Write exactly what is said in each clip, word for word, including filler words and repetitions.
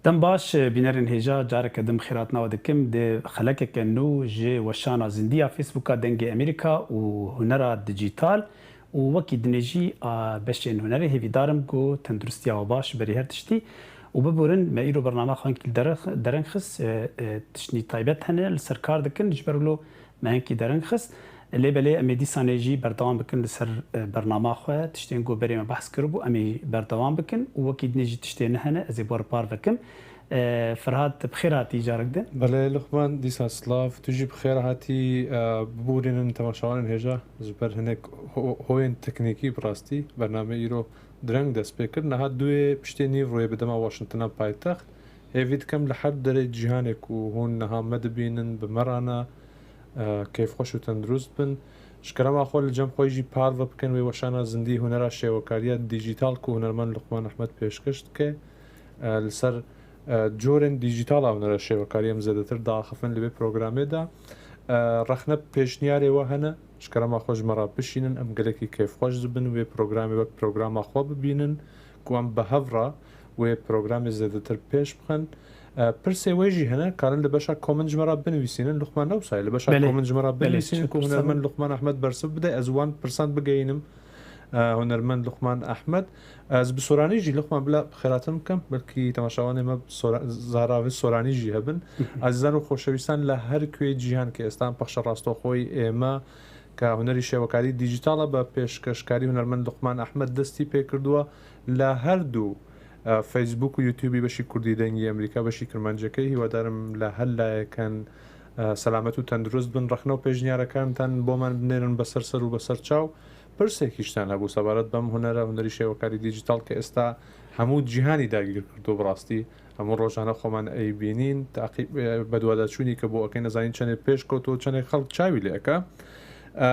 Dem baş, bînerên hêja, careke din bi xêr hatina we dikim. Di xelekeke nû ji weşana zindî ya Facebooka Dengê Amerîka û hunera dîjîtal û wekî dinê jî a beşên hunerê hêvîdar im ku tenduristiya we baş berî her tiştî û biborin me îro bernama xwe hinkî dereng xist, e, e, tiştî taybet hene li ser kar dikin, ji ber wilo me hinkî dereng xist. Lê belê em ê dîsanê jî berdewam bikin li ser, e, bernama xwe. Tiştên ku berê me behs kiribû, em ê berdewam bikin û wekî dinê jî tiştê nehene, ez ê bo re parve kim. E, Ferhat, bi xêr hatî carek din. Belê Luqman, dîsa silav. Tu jî bi xêr hatî. E, biborînin temaşevanên hêja ji ber hinek ho-, hoyên teknîkî bi rastî bername îro direng dest pê kir. Niha duê piştê nîv royê bi dema Washingtona paytext. Hêvî dikim li her derê cîhanê ku hûn niha me dibînin, bi me re ne, e, kêfxweş û tendurist bin. Ji kerema xwe li cem xwe jî parve bikin wê weşana zindî hunera şêwekariya dîjîtal ku hunermend Luqman Ehmed pêşkeş dike. E, li ser, e, corên dîjîtal a hunera şêwekariya em zêdetir diaxifin li vê programê de. E, rexne pêşniyarê we hene, ji kerema xwe ji me re bişînin, em gelekî kêfxweş dibin wê programê wek programa xwe bibînin ku em bi hev re wê programê zêdetir pêş bixin. E, pirsê wê jî hene, karin li beşa comment ji me re binivîsînin. Luqman, ne wisa ye, li beşa Belê. comment ji me re Belê, binivîsînin çok ku kısa. Hunermend Luqman Ehmed bersiv bide, ez wan pirsan bigeyînim, e, hunermend Luqman Ehmed. Ez bi soranî jî, Luqman, bila bi xêr hatin bikim, belkî temaşevanê me bi sora-, zaravê soranî jî hebin. Hı hı. Ezîzan û xoşewîstan li her kuê cîhan ke êstan pexşa rastoxoyî ême ke hunerî şêwekarî dîjîtal e, be pêşkeşkarî hunermend Luqman Ehmed destî pê kirduwe. Li her du, e, Facebook û YouTubeî, beşî Kurdî Dengî Amerîka, beşî Kirmancekê, hîwadarim li her layekin, e, selamet û tendurist bin. Rexne û pêşniyarekarin ten bo me binêrin beser ser û beser çaw. Pirsekî ji ten hebû sebaret bem hunera, hunerî şêwekarî dîjîtal ke êsta hemû cîhanî dagîr kirdo bi rastî. Hemû rojane xwe me ey bînîn, taqîb, e, beduwadaçûnî ke bo ekê nezanîn çenê pêş got û çenê xelk çawî lê eke. E,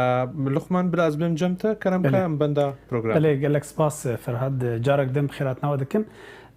Luqman, bila ez bêm cem te, kerem ke Belê. em benda program. Belê, gelek spas, e, Ferhat, e, carek din bi xêr hatina we dikim.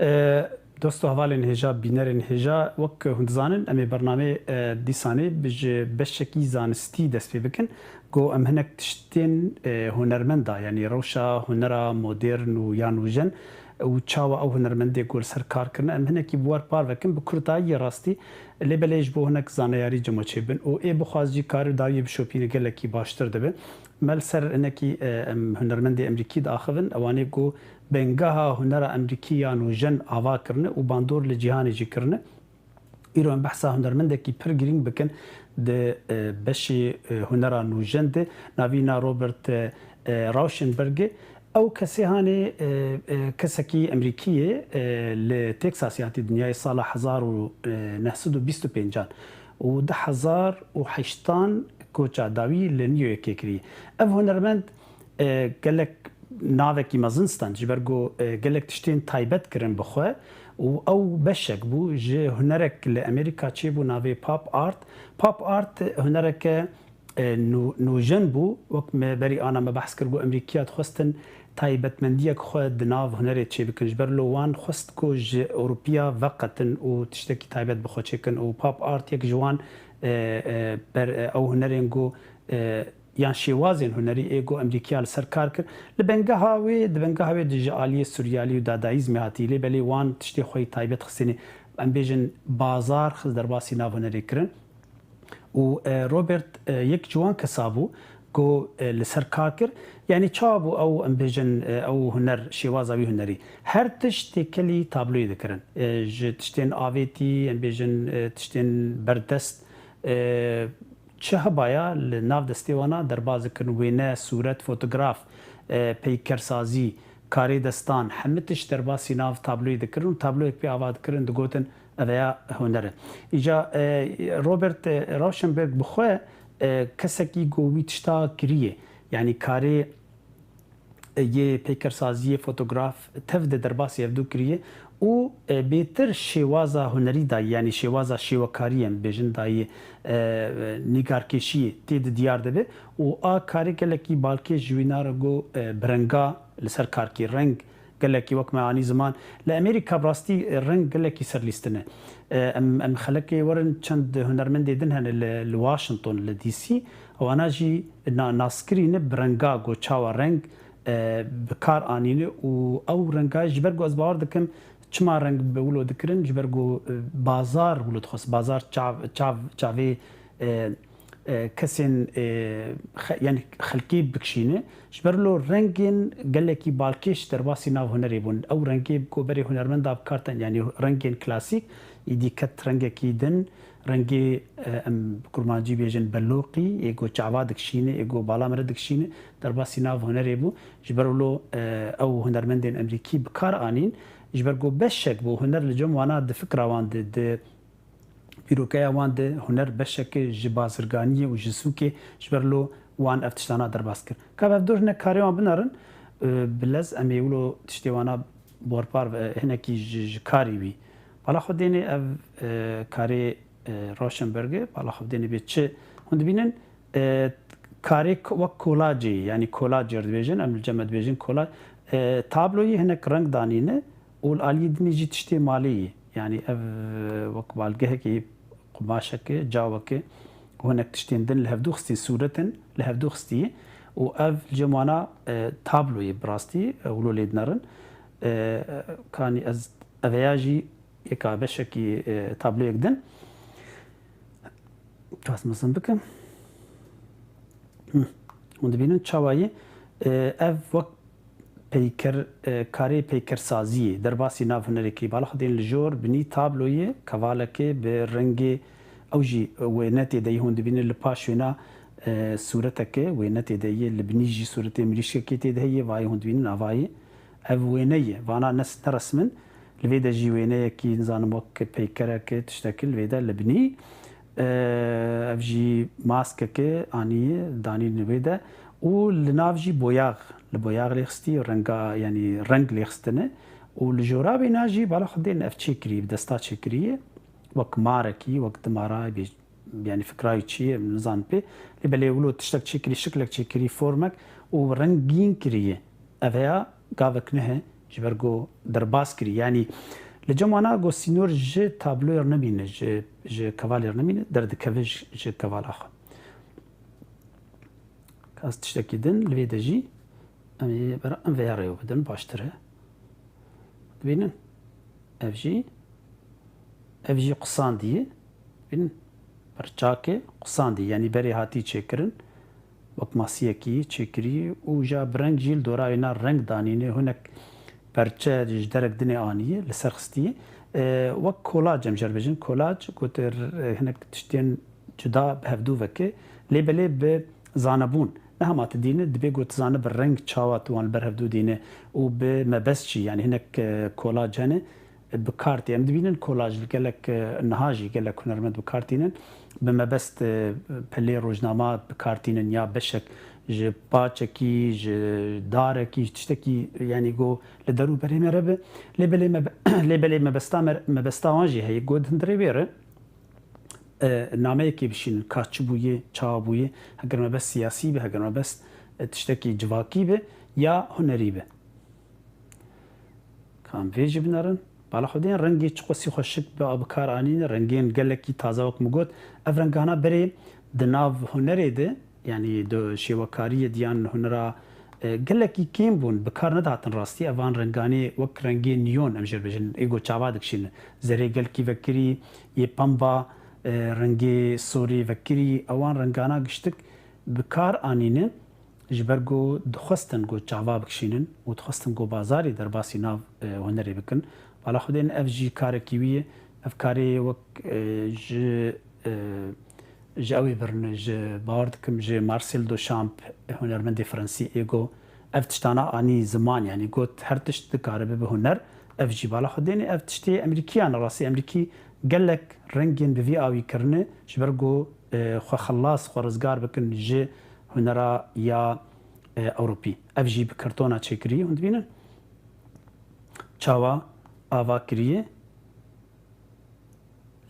E, dost û hevalên hêja, bînerên hêja, wek hûn dizanin, em ê bernameyê, e, dîsanê bi ji beşekî zanistî dest pê bikin. Ku em hinek tiştên, e, hunermenda, yanî rewşa hunera modern û ya nûjen û çawa ew hunermendê ku li ser kar kirine, em hinekî bi we re parve kin, bi kurtayî yê rastî, lê belê ji bo hinek zaneyarî cem we çêbin û ê bixwaz jî karî dawiyê bişopîne gelekî baştir dibe. Me li ser hinekî, e, em hunermendê Emerîkî diaxivin, ewanê ku bengeha hunera Emerîkî ya nûjen ava kirine û bandor li cîhanê jî kirine. Îro em behsa hunermendekî pir girîng bikin di, e, beşê, e, hunera nûjen de. Navî na Robert, e, e, Rauschenbergê. Ew kesê hanê, e, e, kesekî Emerîkî ye, e, li Texasê hatî dinyayê sala hezar û neh sed û bîst û pêncan û di hezar û heştan koça dawî li New Yorkê kiriye. Ev hunermend, e, gelek navekî mezin stand, ji ber ku, e, gelek tiştên taybet kirin bi xwe û ew beşek bû ji hunerek li Amerîka çêbû navê pop art. Pop art hunereke, e, nû-, nûjen bû. Wek me berî ana me behs kir ku Emerîkiya dixwestin taybetmendiyek xwe di nav hunerê çêbikin. Ji ber lo wan xwest ku ji Ewropiya veqetin û tiştekî taybet bi xwe çêkin û pop art yek ji wan, e, e, ber-, e, ew hunerên ku, e, yan şêwazên hunerî ê ku Emerîkiya li ser kar kir. Li bengeha wê, di bengeha wê de ji aliyê suryalî û dadaîzmê hatî lê belê wan tiştê xwe yî taybet xistêne, em bêjin bazar xist derbasî nav hunerê kirin. Û, e, Robert, e, yek ji wan kesa bû ku, e, li ser kar kir. Yanî çawa bû ew, em bêjin, e, ew huner, şêwaza wî hunerî? Her tişt têkelî tabloyê dikirin. E, ji tiştên avêtî, em bêjin, e, tiştên berdest, e, çi hebaya li nav destê wana derbas dikirin, wêne, sûret, fotograf, e, peykersazî, karê destan, hemî tişt derbasî nav tabloyê dikirin û tabloyek pê ava dikirin, digotin, eveya huner e. Îca, e, Robert, e, Rauschenberg bi xwe, e, kesekî ku wî tişta kiriye, yanî karê, e, yê peykersaziyê, fotograf, tev de derbasî hevdû kiriye û, e, bêtir şêwaza hunerî dayî, yanî şêwaza şêwekariyê em bêjin dayî, e, nîgarkêşiyê tê de diyar dibe û a karê gelekî balkêş ji wî nare ku, e, bi renga li ser kar kir. Reng gelekî wek me anî ziman. Li Amerîka bi rastî reng gelekî serlîstin e. E, em, em xelekê werin çend hunermendê din hene li, li Washington, li D C. Wana jî na-, naskirî ne bi renga ku çawa reng, e, bi kar anîne û ew renga ji ber ku ez bawer dikim Çima reng bi wilo dikirin? Ji ber ku, e, bazar wilo dixwest, bazar çav, çav, çavê, e, e, kesên, e, xe-, yani xelkê bikişîne. Ji ber lo rengên gelekî balkêş derbasî nav hunerê bûn. Ew rengê ku berê hunermenda bi kar tên, yani rengên klasîk, îdî ket rengekî din, rengê, e, em bi kurmancî bêjin beloqî, ê ku çava dikişîne, ê ku bala mire dikişîne, derbasî nav hunerê bû. Ji ber wilo, e, ew hunermendên Emerîkî bi kar anîn. Ji ber ku beşek bû huner li cem wana di fikra wan de, di pîrokeya wan de huner beşeke ji bazirganiyê û ji sûkê, ji ber lo wan ev tiştana derbas kir. Ka ev dor hinek karê wan binerin, e, bi lez em ê wilo tiştê wana borpar ve, hinekî ji, ji karî wî. Bala xwe dênê ev, e, karê, e, Rauschenberg e, bala xwe dênê bê çi hûn dibînin, e, karê k-, wek kolacê, yani kolacê dibêjin, em li cem me dibêjin kolaj, e, tabloyê hinek reng danîne û li aliyê dinê jî tiştê malê ye. Yani ev, e, wek balgehekê, qumaşeke, caweke û hinek tiştên din li hevdû xistî, sûretin li hevdû xistî û ev li cem wana, e, tabloyê bi rastî, e, wilo lê dinerin. E, kanî ez eveya jî yeka beşekî, e, tabloyek din. Kas mezin bikim. Hı. Hûn dibînin çawa ye? E, ev wek peyker, e, karê peykersaziyê, derbasî nav hunerê kirî. Bala xwe dên li jor binî tabloyê, kevalekê bi rengê ew jî wêne tê de yê hûn dibînin li paş wêna, e, sûreteke wêne tê de yê, li binî jî sûretê mirîşkekê tê de heye, vayê hûn dibînin avayê. Ev wêne ye, vana ne, ne resm in. Li vê de jî wêneyekî, nizanim wek peykereke, tiştekî li vê de li binî. E, ev jî maskeke anî, danî li vê de. Û li nav jî boyax, li boyax lê xistî, renga, yanî reng lê xistine. Û li jora wêna jî bala xwe dên ev çêkirî, bi desta çêkirî ye. Wek marekî, wek dimara bê, yanî fikra wî çi ye, nizanim pê. Lê belê wilo tiştek çêkirî, şiklek çêkirî, formek û rengîn kirî ye. Ev heya gavek nihe ji ber ku derbas kirî. Yanî li cem wana ku sînor ji tabloyer nemîne, ji, ji kevaler nemîne, derdikeve ji, ji kevala xwe. Kas tiştekî din li vê de jî em ê bera em vêya rêyo bidin, baştir e. Dibînin? Ev jî, ev jî qisandî ye. Bînin? Perçakê qisandî, yanî berê hatî çêkirin. Wek masiyekî çêkirî û ja bi reng jî li dora wêna reng danîne, hinek perçe ji derek dinê anî, li ser xistî. E, wek kolaj em jê re bêjin, kolaj, ku tu r-, hinek tiştên cuda bi hevdû veke, lê belê bi zanebûn. Ne hema tu dîne, dibê ku tu zane bi reng çawa tu wan li ber hevdû dîne û bi mebest jî, yanî hinek, e, kolaj hene, bi kar tê. Em dibînin kolaj li gelek, e, niha jî gelek hunermend bi kar tînin. Bi mebest, e, pelê rojnama bi kar tînin ya beşek ji paçekî, ji darekî, ji tiştekî, yanî go li derûberê me re be. Lê belê mebe-, lê belê mebesta me, mebesta wan jî heye. Go di hundirê wê re, e, nameyekê bişînin, ka çi bûye, çawa bûye, heger mebest siyasî be, heger mebest, e, tiştekî civakî be ya hunerî be. Ka em vê jî binerin. Bala xwe dên rengê çiqasî xweşik bi, bi kar anîne, rengên gelekî taze wek min got. Ev rengana berê di nav hunerê de, yanî di şêwekariyê de yan hunera, e, gelekî kêm bûn, bi kar nedihatin rastî. Evan renganê wek rengê neon, em jê re bêjin, ê ku çava dikişînin. Zerê gelkî vekirî, yê pemba, e, rengê sorê vekirî, ewan rengana giştik bi kar anîne. Ji ber ku dixwestin ku çava bikişînin û dixwestin ku bazarê derbasî nav, e, hunerê bikin. Bala xwe dên ev jî karekî wî ye. Ev karê wek, e, ji, e, ji ew ê birine, ji, bawer dikim, ji Marcel Duchamp, hunermendê Fransî, ê ku ev tiştana anî ziman, yanî got her tişt dikare bibe huner. Ev jî bala xwe dêne. Ev tiştê Emerîkiyan e, rastî Emerîkî gelek rengên bi vî awî kirine, ji ber ku, e, xwe xelas, xwe rizgar bikin ji hunera ya, e, Ewropî. Ev jî bi kartona çêkirî, hûn dibînin çawa ava kiriye.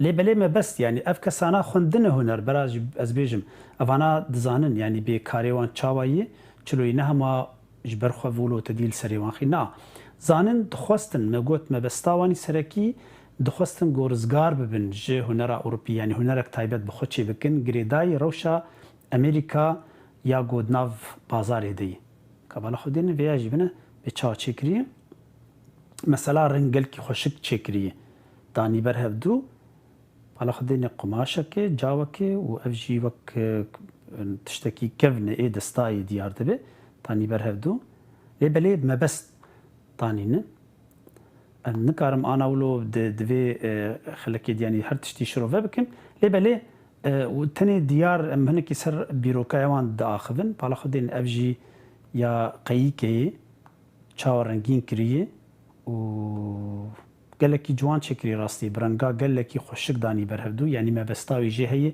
Lê belê mebest, yanî ev kesana xwendine huner, bera jî ez bêjim, evana dizanin, yanî bê karê wan çawa yî, çiloyî ne hema ji ber xwe vûlo te dî li serê wan xî. Na, zanin dixwestin, me got mebesta wanî serekî, dixwestin ku rizgar bibin ji hunera Ewropî, yanî hunerek taybet bi xwe çêbikin, girêdayî rewşa Amerîka ya ku di nav bazarê de yî. Ka bala xwe dêne vêya jî bine bê çawa çêkirî. mesela reng gelkî xweşik çêkiriye. Danî ber hevdû, pala xwe dêne qumaşekê, cawekê û ev jî wek, e, tiştekî kevne ê destayê diyar dibe, danî ber hevdû. Lê belê mebest danîne. Em nikarim ana wilo di, divê, e, xelekê diyanî her tiştî şirove bikim. Lê belê, e, û tenê diyar em hinekî ser bîrokaya wan diaxivin. Pala xwe dên ev jî ya qeyîkeyê, çawa rengîn kiriye û gelekî ciwan çêkirî rastî. Bi renga gelekî xweşik danî ber hevdû. Yanî mebesta wî jê heye.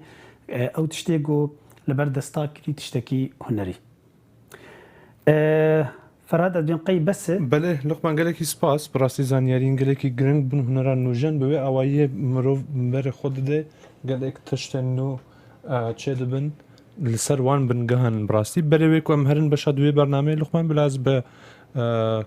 E, ew tiştê ku li ber desta kirî tiştekî hunerî. E, Ferhat, ez dibêm qey bes e. Belê, Luqman, gelekî spas. Bi rastî zanyariyên gelekî giring bûn hunera nûjen. Bi wê awayiyê mirov berê xwe dide gelek tiştên nû, e, çêdibin. Li ser wan bingehan bi rastî. Berê wê ku em herin beşa duyê bernameyê, Luqman, bila ez bi, e,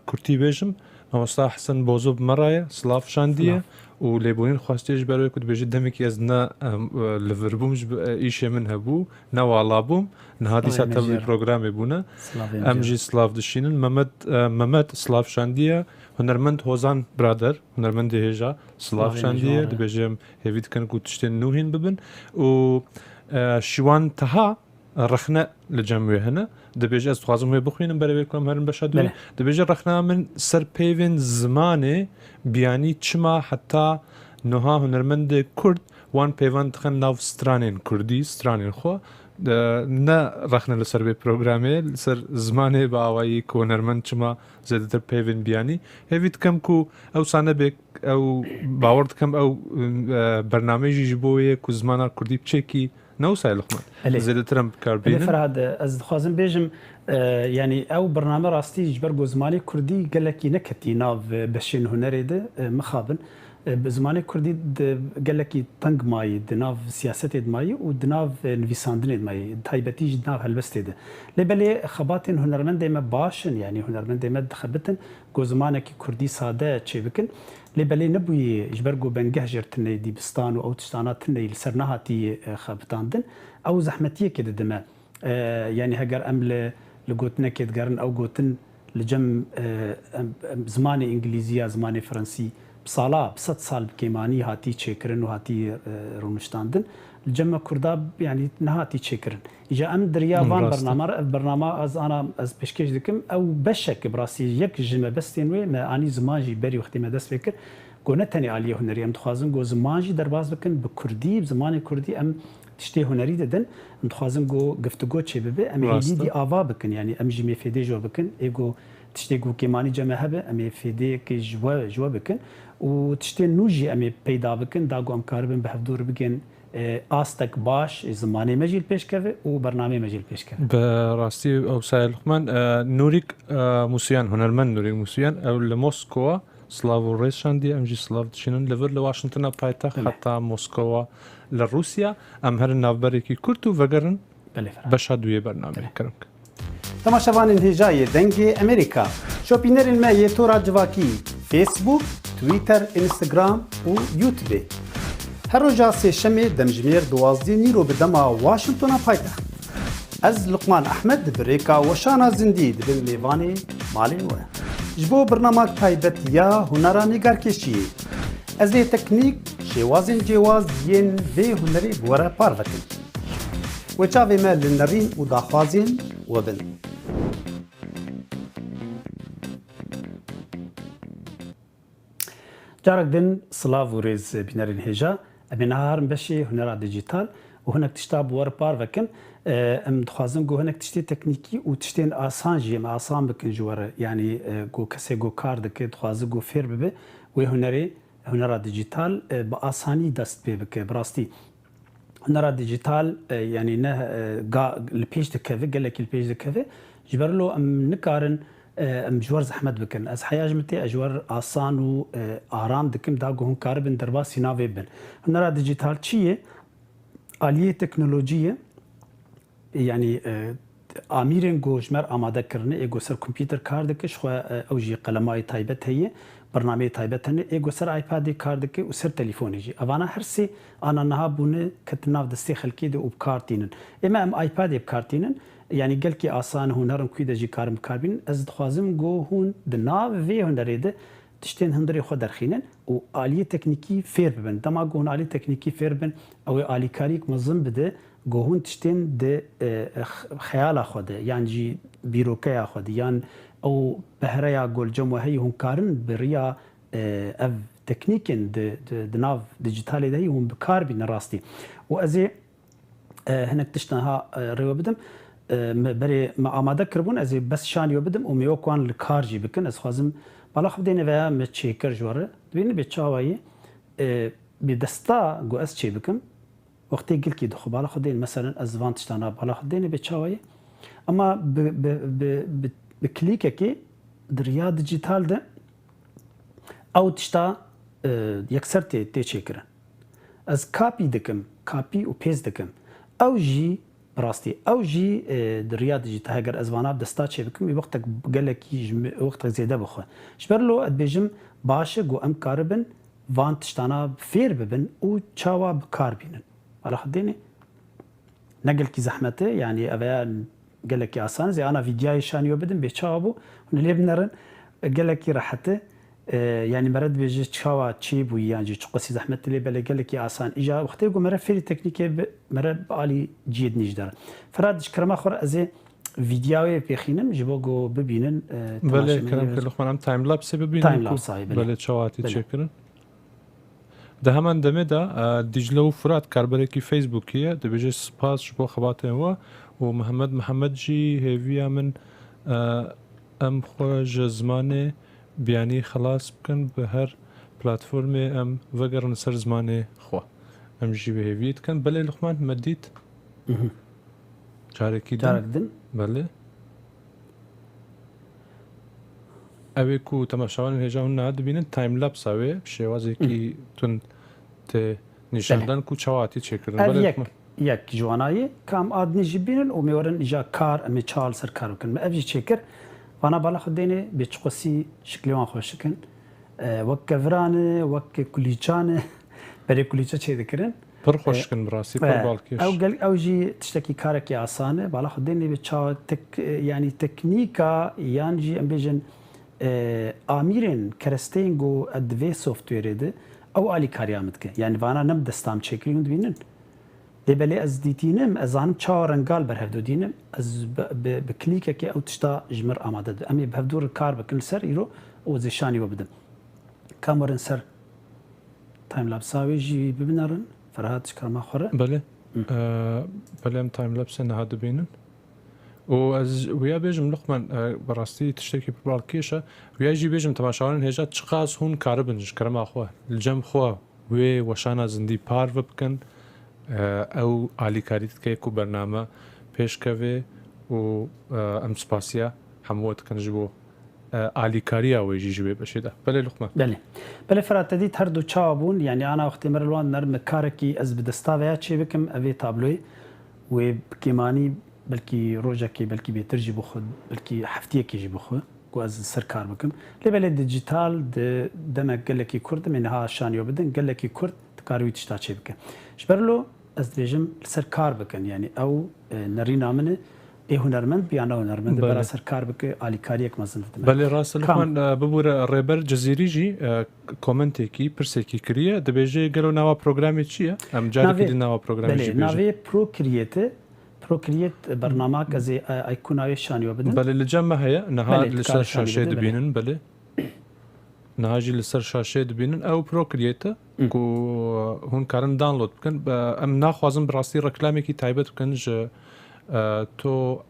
kurtî bêjim. Mamosta Hesen Bozo bi me re ye, silav şandiye Silav. û lêborîn xwestiye ji ber wê ku dibêje demekî ez ne, em, e, li vir bûm, ji bi, e, îşê min hebû, ne wala bûm. Niha dîsa Aynen, tevlî jêr. programê bûne. Silavên Em jêr. jî silav dişînin. Mehmet, e, Mehmet silav şandiye. Hunermend Hozan Birader, hunermendê hêja, silav Silavên şandiye. jêr. Dibêje em hêvî dikin ku tiştên nû hîn bibin. Û, e, Şiwan Taha, rexne li cem wê hene. Dibêje, ez dixwazim wê bixwînim, berê wê ku em herin beşa duyê. Belê. Dibêje, rexneya min ser peyvên zimanê biyanî çima heta niha hunermendê kurd wan peyvan dixin nav stranên kurdî, stranên xwe. De, ne rexne li ser vê programê, li ser zimanê bi awayî ku hunermend çima zêdetir peyvên biyanî. Hêvî dikim ku ew sane bê, ew bawer dikim ew, e, bernameyê jî ji bo wê ye ku zimana kurdî biçekî Ne wisa ye Luqman? Belê. Zêdetir em bi kar Belê bînin. Ferhad, ez dixwazim bêjim, e, yanî ew bername rastî ji ber ku zimanê kurdî gelekî neketî nav, e, beşên hunerê de, e, mixabin. E, bi zimanê kurdî di gelekî teng mayî, di nav siyasetê de mayî û di nav, e, nivîsandinê de mayî, taybetî jî di nav helbestê de. Lê belê xebatên hunermendê me baş in, yanî hunermendê me dixebitin ku zimanekî kurdî sade çêbikin. Lê belê nebûyî ji ber ku bengeh jêr tune ye, dîbistan û ew tiştana tune ye, li ser nehatî, e, xebitandin. Ew zehmetiyekê dide me. E, yanî heger em li, li gotinekê digerin, ew gotin li cem, e, em, em, zimanê îngilîzî ya zimanê fransî bi sala, bi sed sal bi kêmanî hatî çêkirin û hatî, e, rûniştandin. Li cem me kurda, yanî nehatî çêkirin. Îja em di riya Hı, van rast e. bernama re, ev bernama ez ana, ez pêşkêş dikim, ew beşek bi rastî yek ji mebestên wê me anî ziman jî berî wextê me dest pê kir. Ku ne tenê aliyê hunerî, em dixwazin ku ziman jî derbas bikin, bi kurdî, bi zimanê kurdî em tiştê hunerî didin. Em dixwazin ku giftigo çêbibe, em ê Rast e. êdî ava bikin, yanî em jî mê fêdê ji we bikin. Ê ku tiştê ku kêmanî cem me hebe, em ê fêdeyekê ji we, ji we bikin. Û tiştên nû jî em ê peyda bikin, da ku em karibin bi hevdû re bigên, e, astek baş, e, zimanê me jî li pêş keve û bernameyê me jî li pêş keve. Bi rastî ew sayê Luqman, e, Nûrîk, e, Musûyan, hunermend Nûrîk Musûyan, ew li Moskova silav û rêz şandiye, em jî silav dişînin li vir li Washingtona paytext Belê. heta Moskova li Rûsya. Em herin navberekî kurt û vegerin Belê, Ferhat. beşa duyê bernameyê. Belê. Kerem. Temaşevanên hêja yê Dengê Amerîka, şopînerên me yê tora civakî, Facebook, Twitter, Instagram û YouTube. Her roja sêşemê demjimêr duwazdeh nîro bi dema Washingtona paytext. Ez Luqman Ehmed bi rêka weşana zindî dibim mêvanê malên we. Ji bo birnamak taybet ya hunera nîgarkêşiyê. Ez ê teknîk, şêwazên cêwaz yên vê hunerê bi we re parve kim. Wê çavê me li nerîn û daxwazên we bin. Carek din silav û rêz bînerên hêja. Em ê niha herin beşê hunera dîjîtal û hinek tişta bi we re parve kim. E, em dixwazin ku hinek tiştê teknîkî û tiştên asan jî em asan bikin ji we re. Yanî, e, ku kesê ku kar dike, dixwaze ku fêr bibe wê hunerê, hunera dîjîtal, e, bi asanî dest pê bike. Bi rastî hunera dîjîtal, e, yanî ne, e, ga-, li pêş dikeve, gelekî li pêş dikeve. Ji ber lo em nikarin, e, em ji we re zehmet bikin. Ez heya ji min tê, ez ji we re asan û, e, aram dikim, da ku hûn karibin derbasî navê bin. Hunera dîjîtal çi ye? Aliyê teknolojiyê, yanî, e, amîrên ku ji me re amade kirine, ê ku ser kompîter kar dike, ji xwe, e, ew jî qelemayê taybet heye, bernameyê taybet hene, ê ku ser iPadê kar dike û ser telîfonê jî. Evana her sê ana niha bûne ketin nav destê xelkê de û bi kar tînin. Ê me em iPadê bi kar tînin, yanî gelkî asan e, hûn herin kû de jî karin bi kar bînin. Ez dixwazim ku hûn di nav vê hunerê de tiştên hundirê xwe derxînin û aliyê teknîkî fêr bibin. Dema ku hûn aliyê teknîkî fêr bibin, ew ê alîkariyek mezin bide ku hûn tiştên di, e, x-, xeyala xwe de yan jî bîrokeya xwe de yan ew behreya ku li cem we heyî hûn karin bi riya, e, ev teknîkên di, di, di nav dîjîtalê de heyî hûn bi kar bînin rastî. Û ez ê e, hinek tişt niha, e, rê we bidim. E, me berê me amade kiribûn, ez ê bes şanî we bidim û me wek wan li kar jî bikin. Ez xwazim bala xwe bidêne veya me çêkir ji we re. Dibînin bê çawa yê, e, bi desta ku ez çê bikim, wextê gilkî dixwe bala xwe dêne. Meselen ez van tiştana bala xwe dêne bê çawa yê. Ema bi, bi, bi, bi, bi klîkekê di riya dîjîtal de ew tişta, e, yekser tê, tê çêkirin. Ez kapî dikim, kapî û pêst dikim. Ew jî, bi rastî, ew jî, e, di riya dîjîtal, heger ez vana bi desta çê bikim, wê wextek gelekî ji min, wextek zêde bixwe. Ji ber lo, ez dibêjim, baş e ku em karibin van tiştana fêr bibin û çawa bi kar bînin. Bala xwe dêne. Ne gelkî zehmet e, yanî ev ya gelekî asan e. Ez ê ana vîdyayê şanî we bidim, bê çawa bû, hûn lê binerin, gelekî rehet e. E, yanî mere dibêje çawa çêbûyî yan jî çiqasî zehmet e, lê belê gelekî asan. Îja wextê ku mere fêrî teknîkê bi, mere bi alî cihê din jî derin. Ferhat, ji kerema xwe re ez ê vîdya wê pêxînim, ji bo ku bibînin, e, Belê, temaşemenê kerem wê. Kir Luqman, em timelapse bibînin Timelapse, ku ayê, belê. Belê, çawa hatî Belê. çêkirin. Di heman demê de, e, Dîcle û Furat karberekî Facebookî ye, dibêje spas ji bo xebatên we û Mihemed Mihemed jî hêviya min, e, em xwe ji zimanê biyanî xelas bikin, bi her platformê em vegerin ser zimanê xwe. Em jî vê hêviyê dikin. Belê Luqman, me dît. Mhm. Carekî din. Carek din. Belê. Ew ê ku temaşevanên hêja hûn niha dibînin, timelapse wê bi şêwazekî Hı. tund tê nîşan Belê. dan ku çawa hatî çêkirin. Ev Belê yek, Luqman. yek ji wana ye. Ka em a dinê jî bînin û me werin îja kar, em ê çawa li ser kar bikin. Me ev jî çêkir. Vana bala xwe dêne, bê çiqasî şiklê wan xweşik in. E, wek keviran e, wek kulîçan e. Berê kulîçe çê dikirin. Pir xweşik in, bi rastî, pir E, balkêş. Ew gel-, ew jî tiştekî karekî asan e. Bala xwe dêne bê çawa tek-, e, yanî teknîka yan jî em bêjin, e, amîrên keresteyên ku di vê softwêrê de ew alîkariya min dike. Yanî vana ne bi desta min çêkirî hûn dibînin. Lê belê ez dîtînim, ez zanim çawa rengal berhev didînim. Ez bi, bi, bi klîkekê ew tişta ji min re amade dibe. Em ê bi hevdû re kar bikin li ser îro û ez ê şanî we bidim. Kam werin ser timelapsa wê jî bibinerin. Ferhat, ji kerema xwe re. Belê. Hı. Ee, belê, em timelapsê niha dibînin. Û ez wiya bêjim, Luqman, e, bi rastî tiştekî pir balkêş e. Wiya jî bêjim, temaşevanên hêja, çiqas hûn karibin ji kerema xwe, li cem xwe wê weşana zindî parve bikin, e, ew alîkarî dike ku bername pêş keve û, e, em spasiya hemû we dikin ji bo e, alîkariya wê jî ji wê beşê de. Belê Luqman. Belê. Belê Ferhat, te dît her du çawa bûn, yanî ana wextê me re li wan dinerin, me karekî ez bi desta veya çê bikim, ev ê tabloyê wê bi kêmanî belkî rojekê, belkî bêtir jî bixwe, belkî heftiyekê jî bixwe, ku ez li ser kar bikim. Lê belê dîjîtal di demek gelekî kurt, em ê niha şanî we bidin, gelekî kurt dikarî wî tişta çê bike. Ji ber lo, ez dibêjim li ser kar bikin. Yanî ew, e, nerîna min e. Ê hunermend biya ne hunermend, Belê. bera ser kar bike, alîkariyek mezin didime. Belê, rast e, Kam? Luqman, e, bibûre Rêber Cizîrî jî, e, komentekî, pirsekî kiriye. Dibêje, gelo nava programê çi ye? Em carekî Navê, din nava programê belê, jî bêjin. Navê Procreate, Procreate bernamak ez ê, e, aykûna wê şanî we bidim. Belê, li cem me heye. Niha Belê, li ser dikare şanî şaşeyê bide, belê. dibînin, belê. Niha jî li ser şaşeyê dibînin. Ew Procreate e Hı. ku hûn karin download bikin. Be-, em naxwazin bi rastî reklamekî taybet bikin ji, e, to,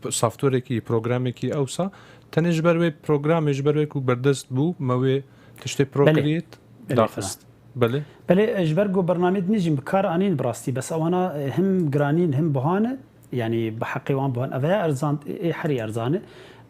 e, softwarekî, programekî ewsa. Tenê ji ber wê programê, ji ber wê ku berdest bû, me wê tiştê Belê. Procreate Belê, daxist. Belê. Belê, e, ji ber ku bernameyê din jî bi kar anîn bi rastî. Bes ewana, e, him giranîn, him buha ne. Yanî bi heqê wan buhan. Ev heye erzan, ê herî erzan e.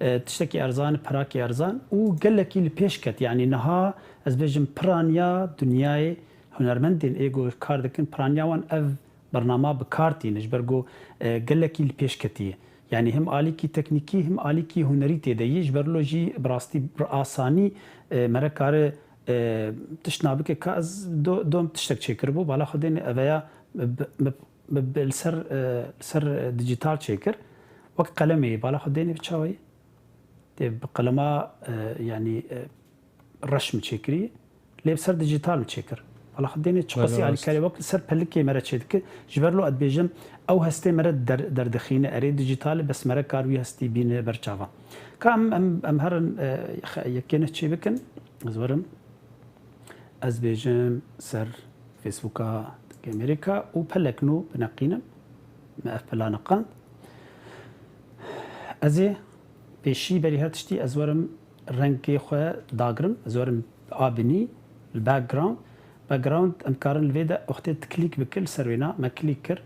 E, tiştekî erzan e, perakî erzan û gelekî li pêş ket. Yanî niha ez bêjim piraniya dinyayê hunermendên ê ku kar dikin, piraniya wan ev bernama bi kar tîne. Ji ber ku, e, gelekî li pêş ketiye. Yanî him alîkî teknîkî, him alîkî hunerî tê de yî. Ji ber lo jî bi rastî bi asanî, e, mere kare, e, tişt nabike ka ez do-, dom tiştek çêkiribû. Bala xwe dêne eveya bi, bi, bi, bi, li ser, e, li ser, e, dîjîtal çêkir. Wek qelemê yê, bala xwe dêne bi çawa yê? Tê bi qelema, e, yanî, e, reş min çêkirî, lê bi ser dijital min çêkir. Bala xwe dêne çiqasî alîkarî wek li ser pelikê me re çêdike. Ji ber lo ez dibêjim, ew hestê me re der-, derdixîne, erê dijital e, bes me re kar wî hestî bîne ber çavan. Ka em, em, em herin, e, xe-, yekê ne çê bikin, ez werim, ez bêjim ser Facebooka Amerîka û pelek nû bineqînim. Me ev pela neqand. Ez ê pêşî berî her tiştî ez werim rengê xwe dagirim. Ez werim a binî li background. Background em karin li vê de wextê tu klîk bikir li ser wêna me klîk kir.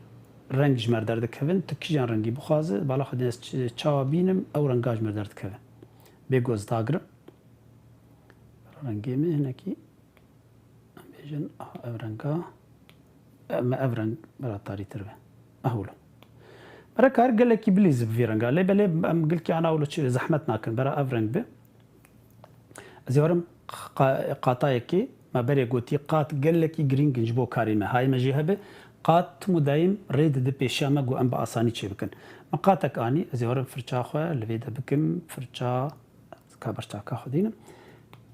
Reng ji me re derdikevin. Tu kîjan rengî bixwaze, bala xwe dêne ç-, çawa bînim ew renga ji me re derdikeve. Bê ku ez dagirim. Rengê min hinekî Em bêjin, aha, ev renga, em ev reng bera tarîtir be. Ah, wilo. Bera kar gelekî bilîzî bi vî renga. Lê belê em gilkî ana wilo çi zehmet nakin. Bera ev reng bi. Ez ê werim qa-, qata yekê, me berê gotî qat gelekî girîng in ji bo karê me. Hayê me jê hebe, qat tim û dayîm rê dide pêşiya me ku em bi asanî çê bikin. Me qatek anî, ez ê werim firça xwe li vê de bikim, firça Ka berçavka xwe dînim.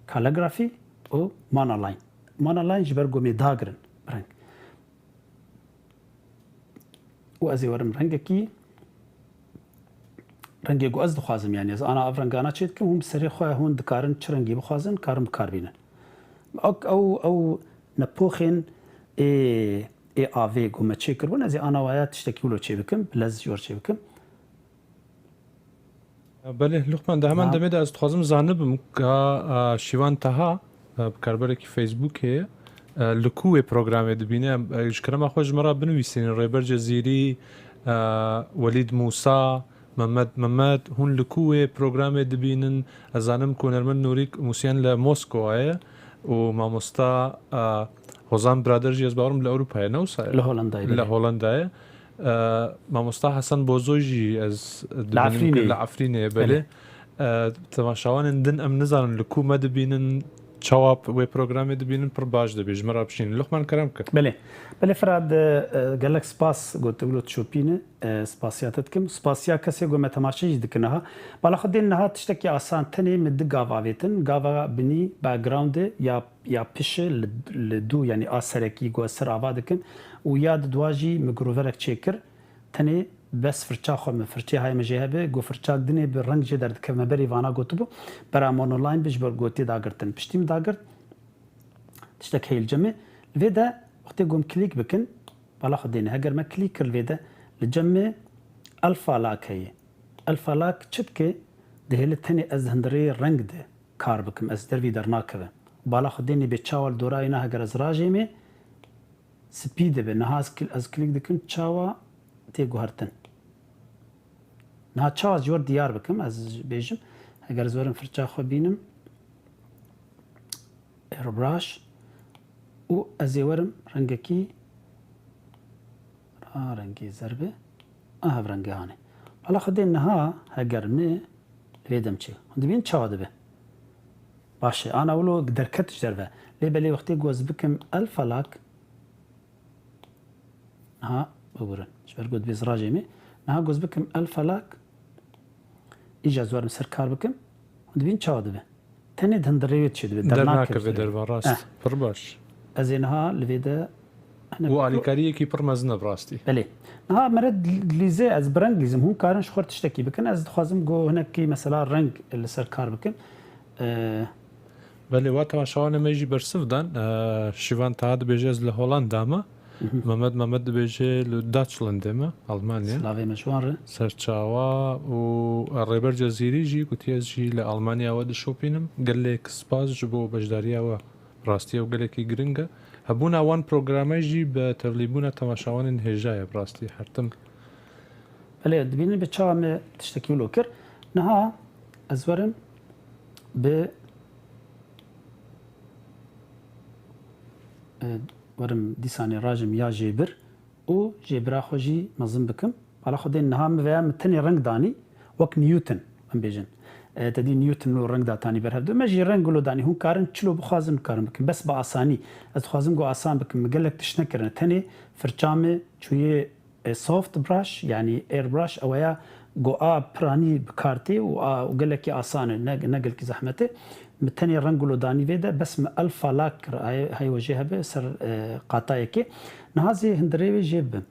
Calligraphy û monoline. Monoline ji ber gomê dagirin reng. Û ez ê werim rengekî, rengê ku ez dixwazim, yanî ez ana ev rengana çê dikim, hûn bi serê xwe hûn dikarin çi rengî bixwazin, karin bi kar bînin. Ew, ew, ew nepoxên ê, ê avê ku me çê kiribûn, ez ê ana waya tiştekî wilo çê bikim, bi lez jor çê bikim. Belê, Luqman, di heman Ha. demê de ez dixwazim zanibim ka, e, Şîvan Taha, e, bikarberekî Facebookê ye, e, li ku wê programê dibîne? Em, e, ji kerema xwe ji me re binivîsînin. Rêber Cezîrî, e, Welîd Mûsa, Memed Memed, hûn li ku wê programê dibînin? Ez zanim ku Nermin Nûrî Mûsiyen li Moskova ye û mamosta, e, Hozan Birader jî ez bawerim li Ewropa ye, ne wisa ye? Li Holandayê, Li belê. Holandayê. E, mamosta Hasan Bozoy jî ez Li dibînim Efrînê. Li Efrînê ye, belê. Belê. E, temaşawanên din em nizanin li ku me dibînin, çawa p-, wê programê dibînin, pir baş dibê ji me re bişînin. Luqman, kerem kir. Belê. Belê Firat, e, gelek spas, gotibû dişopîne. E, spasiya te dikim. Spasiya kesê ku me temaşe jî dikin niha. Bala xwe dên niha tiştekî asan, tenê min du gav avêtin. Gava binî backgroundê ya ya pişe li, li dû, yanî a serekî ku ez ser ava dikim û ya di dua jî min groverek çêkir. Tenê bes firça xwe min, firçê hayê min jê hebe, ku firçak dinê bi reng jê derdikeve, me berî vana gotibû, bera monoline bi ji ber gotiyê dagirtin. Piştî min dagirt, tiştek heye li cem me. Li vê de wextê ku em klîk bikin, bala xwe dêne. Heger me klîk kir li vê de, li cem me alfa lak heye. Alfa lak çi dike? Dihêle tenê ez di hundirê reng de kar bikim, ez dervî dernakeve. Bala xwe dênê bê çawa li dora wîna, heger ez rajêmê, spî dibe. Niha ez kil-, ez klîk dikim, çawa tê guhertin. Niha çawa ez ji we re diyar bikim, ez bêjim, heger ez werim firça xwe bînim, airbrush, û ez ê werim rengekî, ha, rengê zer be. Aha, ev rengê hanê. Bala xwe dê niha heger me li vê dem çê. Hûn dibînin çawa dibe? Baş e. Ana wilo derket ji derve. Lê belê wextê ku ez bikim alfa lak, niha bibirin. Ji ber ku dibê ez rajêmê. Niha ku ez bikim alfa lak, îja ez werim ser kar bikim. Hûn dibînin çawa dibe? Tenê di hundirê wê çê dibe. Dernakeve. Dernakeve derve, rast. Eh. Pir baş. Ez ê niha li vê de hinek Û tu- alîkariyekî pir mezin e bi rastî. Belê. Niha mere dil-, dilîze, ez bi reng dilîzim. Hûn karin ji xwe tiştekî bikin. Ez dixwazim ku hinekî mesela reng li ser kar bikim. Ee, Belê, wa temaşevanê me jî bersiv dan. Ee, Şivan Taha dibêje, ez li Holanda me. Mhm. Mehmet Mehmet dibêje, li Deutschlandê me, Almanya. Silavê me ji wan re. Serçawa û Rêber Cezîrî jî gotiye, ez jî li Almanya we dişopînim. Gelek spas ji bo beşdariya we. Rastî ew gelekî giring e. Hebûna wan programê jî bi tevlîbûna temaşevanên hêja ye, bi rastî her tim. Belê, dibînin bi çawa me tiştekî wilo kir. Niha ez werim bi, e, werim dîsanê rajim ya jêbir û jêbira xwe jî mezin bikim. Bala xwe dê niha min veya min tenê reng danî, wek Newton, em bêjin. E, te dî Newton û reng datanî ber hev du. Me jî reng wilo danî. Hûn karin çilo bixwazin, karin bikin. Bes bi asanî. Ez dixwazim ku asan bikim. Min gelek tişt nekirine. Tenê firça me çûye, e, soft brush, yanî airbrush, ew ya ku a piranî bi kar tê û a, û gelekî asan e, ne, ne gelkî zehmet e. Min tenê reng wilo danî vê de, bes min alfa lak kir, ay, hay we jê hebe ser, e, qata yekê. Niha zê hundirê wê jê bibim.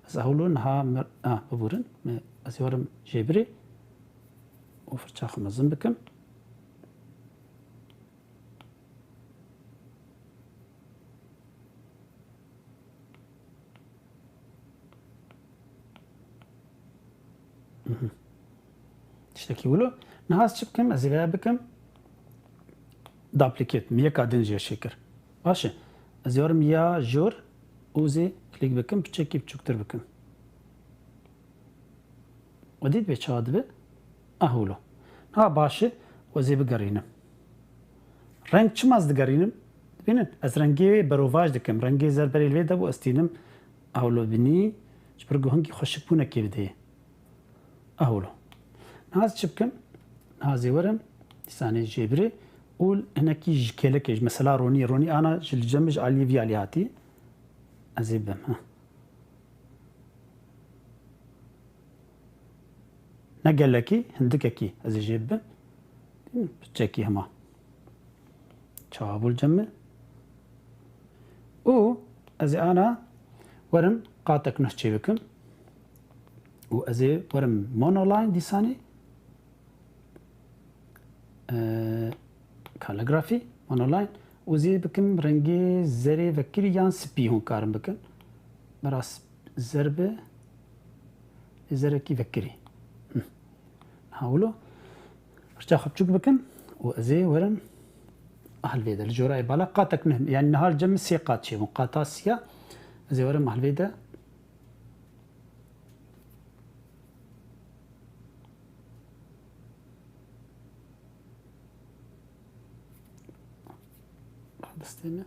Ez hewlo niha mir-, a, biburin. Me, ez ê werim jê birê. Û firça xwe mezin bikim. Mhm. Tiştekî wilo. Niha ez çi bikim? Ez ê veya bikim. Duplicate. Min yeka din jê çêkir. Baş e. Ez ê werim ya jor û zê klîk bikim, piçekî biçûktir bikim. We dît bê çawa dibe? Ah wilo. Niha baş e, we zê bigerînim. Reng çima ez digerînim? Dibînin, ez rengê wê berovaj dikim. Rengê zer berê li vê de bû, ez tînim. Ah wilo binî, ji ber ku hingî xweşikbûnekê bidê. Ah wilo. Niha ez çi bikim? Niha zê werim, dîsanê jê birê û hinekî ji kêlekê, ji mesela ronî, ronî ana ji li cem min ji aliyê vî alî hatî. Ez ê bim, ha. Ne gelekî, hindikekî ez ê jê bibim. Piçekî hema. Çawa bû li cem min. Û ez ê ana werim qatek nuh çê bikim. Û ez ê werim monoline dîsanê. Ee, Calligraphy, monoline. Û zê bikim rengê zerê vekirî yan spî hûn karin bikin. Bera sp-, zer be, zerekî vekirî. Hı. Ha wilo. Rica xwe biçûk bikim û ez ê werim. Ah li vê de li jorayê bala qatek nuh, yanî niha li cem min sê qat çêbûn. Qata siya. Ez ê werim ah li vê de. Destê me.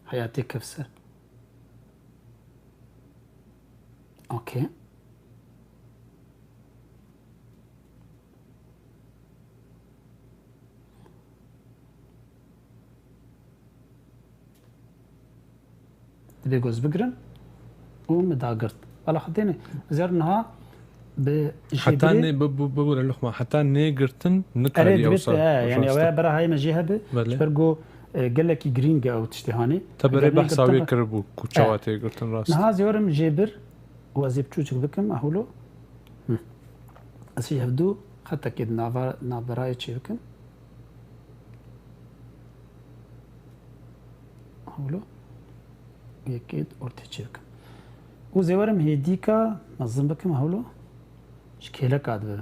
Heyatê kevser. Okey. Divê goz bigirin û min dagirt. Bala xwe têne. Ez ê niha bi jê Heta birê nê, bi, bi, bibûre lixma, heta nêgirtin Erê nikarî ew divêt, sar e, yani ew rast e. Bera hayê me jê hebe. Belê. Ji ber ku, e, gelekî girîng e ew tiştê hanê. Te berê Eger behsa nêgirtin wê re-, kiribû ku e. Çawa tê girtin rast. Niha ez ê werim jê bir û ez ê biçûçik bikim, ehûlo. Hı. Ez ê hevdû xetekê di nava-, navberayê çê bikim. Hewlo. Yekê ortê çê bikim. Û zê werim hêdîka mezin bikim, hewlo. Ji kêleka dibe. Heh.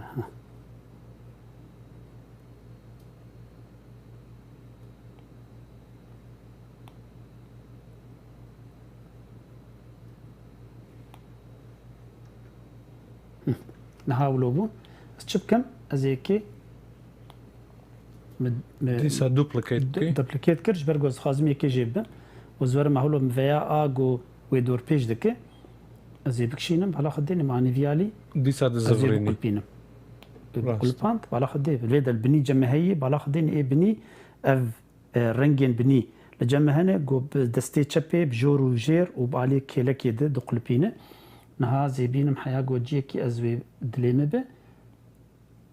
Hı. Niha wilo bû. Ez çi bikim? Ez ê yekê mi, mi Dîsa duplicate du-, bikî. Duplicate kir, ji ber ku ez dixwazim yekê jê bibim. Û ez werim hewlo min veya a ku wê dorpêç dike. Ez ê bikişînim, bala xwe dênim anî viyalî. Dîsa Ez ê dizivirînî. Biqulpînim. Rast. Biqulpand, bala xwe dê. Vê de binî cemeheyî, bala xwe dênî ê binî ev e, rengên binî li cem me hene, ku bi destê çepê, bi jor û jêr û bi aliyê kêlekê de diqulipîne. Niha zêbînim heya ku ciyekî ez wê dilê me be.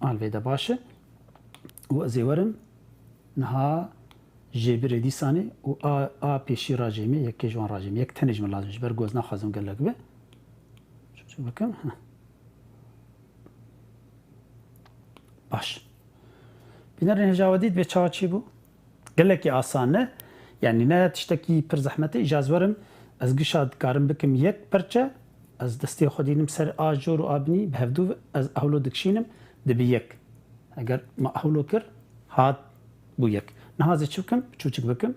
Al vê de baş e. Û ez ê werim niha jê birê dîsanê û a, a pêşî rajê me, yekê ji wan rajê me. Yek tenê ji min lazim, ji ber ku ez naxwazim gelek be. Çi bikim? Heh. Baş. Bînerên hêja we dît vê çawa çêbû? Gelekî asan e. Yanî ne tiştekî pir zehmet e. Îja ez werim, ez gişa dikarim bikim yek perçe, ez destê xwe dînim ser a jor û a binî, bi hevdû ez hewlo dikişînim, dibi yek. Eger me hewlo kir, hat bû yek. Niha ez ê çi bikim? Çûçik bikim.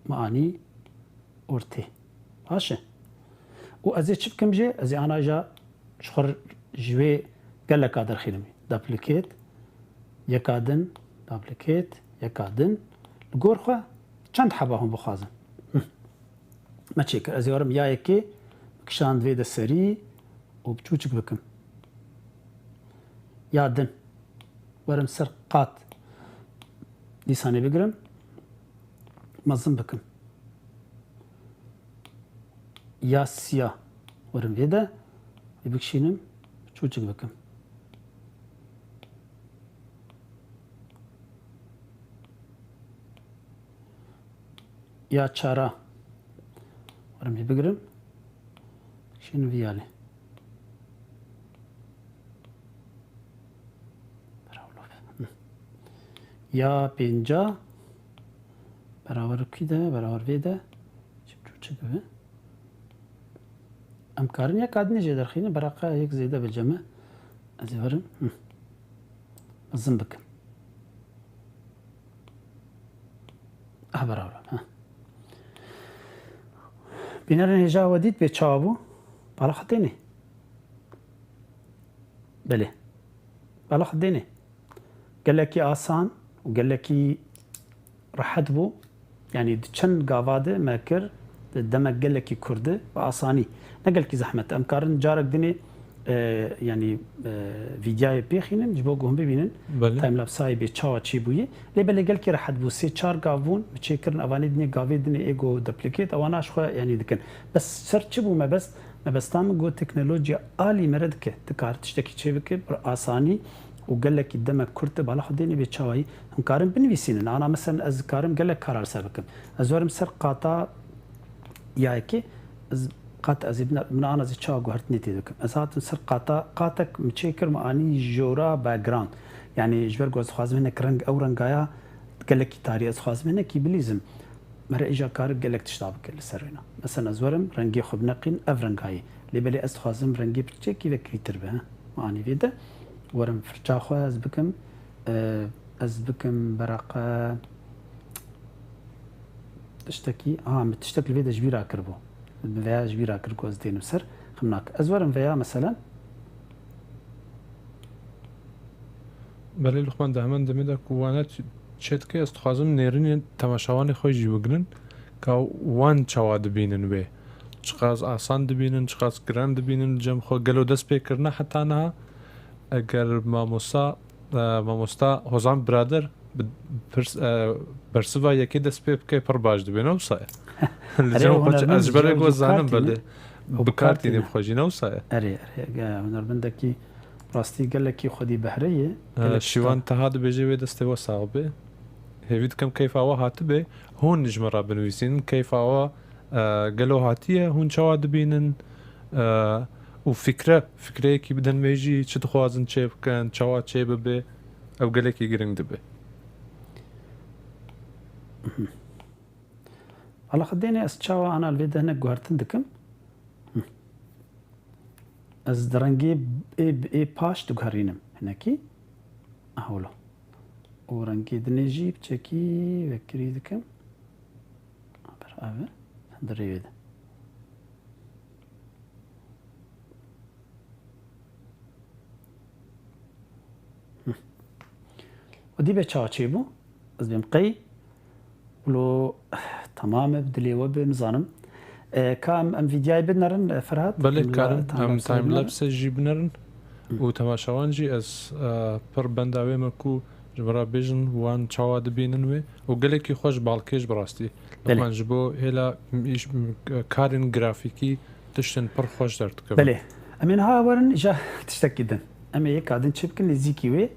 Me anî ortê. Baş e. Û ez ê çi bikim jê? Ez ê ana ja ji xwe r-, ji wê geleka derxînim. Duplicate, yeka din, duplicate, yeka din. Li gor xwe çend heba hûn bixwazin. Hı. Me çêkir. Ez ê werim ya yekê, kişand vê de serî û çûçik bikim. Ya din. Werim ser qat. Dîsanê bigirim. Mezin bikim. Ya siya. Werim vê de. Vê bikişînim. Çûçik bikim. Ya çara. Werim ê bigirim. Şîn viyalê. Ya pênca. Beraber kî de, beraber vê de. Çi çi dibe? Em karin ya kadinê jê derxînin, beraqa yek zêde be ceme. Ez ê werim. Hı. Mezin bikim. Ah, bravo. Ha. Bînerên hêja we dît bê çawa bû? Bala xwe tênê. Belê. Bala xwe tênê. Gelekî asan û gelekî rehet bû. Yanî di çend gava de me kir, di demek gelekî kurt de bi asanî. Ne gelekî zehmet. Em karin carek dinê, e, yanî, e, vîdyayê pêxînin, ji bo ku hûn bibînin, Belê. timelapsayê bê çawa çêbûyî. Lê belê gelkî rehet bû. Sê çar gav bûn, mi çêkirin, evanê dinê gavê dinê ê ku duplicate, ewana ji xwe yanî dikin. Bes ser çi bû mebest? Mebesta min got teknolojiya alî me re dike. Dikare tiştekî çêbike, bi asanî û gelekî demek kurt de bala xwe dênê bê çawayî. Hûn karin binivîsînin. Ana, meselen, ez dikarim gelek kar li ser bikim. Ez werim ser qata ya yekê, ez, qat ez ê bine-, min ana zî çawa guhertinê tê dikim. Ez hatim ser qata, qatek min çêkir, min anî jora background. Yanî ji ber ku ez dixwazim hinek reng, ew rengaya gelekî tarî, ez dixwazim hinekî bilîzim. Me re îja kar gelek tişta bike li ser wêna. Mesela ez werim rengê xwe bineqîn, ev rengayî. Lê belê ez dixwazim rengê piçekî vekirîtir be, he. Anî vê de werim firça xwe ez bikim, e, ez bikim bereqe tiştekî, aha, min tiştek li vê de ji bîra kiribû. Min veya ji bîra kir ku ez dênim ser, ximnak. Ez werim veya, meselen, Belê Luqman, di heman demê de ku wane ç-, çêdike, ez dixwazim nêrînên temaşevanê xwe jî bigrin, ka wan çawa dibînin wê. Çiqas asan dibînin, çiqas giran dibînin li cem xwe. Gelo dest pê kirine heta niha? Eger mamosa, e, mamosta Hozan Birader bi pirs-, e, bersiva yekê dest pê bike, pir baş dibe, ne wisa ye? Li Erê, cem xwe çi-, hunermend ez ji ber ji ê ku cihê zanim, kar tîne. Belê. Ew bi kar tîne bi xwe jî, ne wisa ye? Erê, erê, e, hunermendekî Rastî gelekî xwedî behre ye. Ee, gelek Şîvan tişta. Teha dibêje, wê destê we sax be. Hêvî dikim keyfa we hatibe. Hûn ji min re binivîsînin. Keyfa we, e, gelo hatiye? Hûn çawa dibînin? E, û fikre, fikreyekî bidin wê jî, çi dixwazin çê bikin, çawa çê bibe? Ew gelekî giring dibe. Ala xwe dêne ez çawa ana li vê de hinek guhertin dikim. Ez di rengê ê, ê paş diguherînim hinekî. Aha wilo. Û rengê dinê jî piçekî vekirî dikim. Ber ev e. Di rêvê de. Hı. Û dî be çawa çêbû? Ez bêm qey. Wilo, tamam e, dilê we bi, nizanim. E, ka em, em vîdyayê binerin, e, Ferhat? Belê, Em karin. Em timelapse binerin. Timelapse jî binerin. Hı. Û temaşewan jî ez, e, pir benda wê me ku ji min re bêjin wan çawa dibînin wê. Û gelekî xweş balkêş bi rastî. Belê. Lukman, ji bo hêla m-, îş, m-, karên grafîkî tiştên pir xweş derdikevin. Belê. Em ê niha werin îja tiştekî din. Em ê yeka din çê bikin, nêzîkî wê,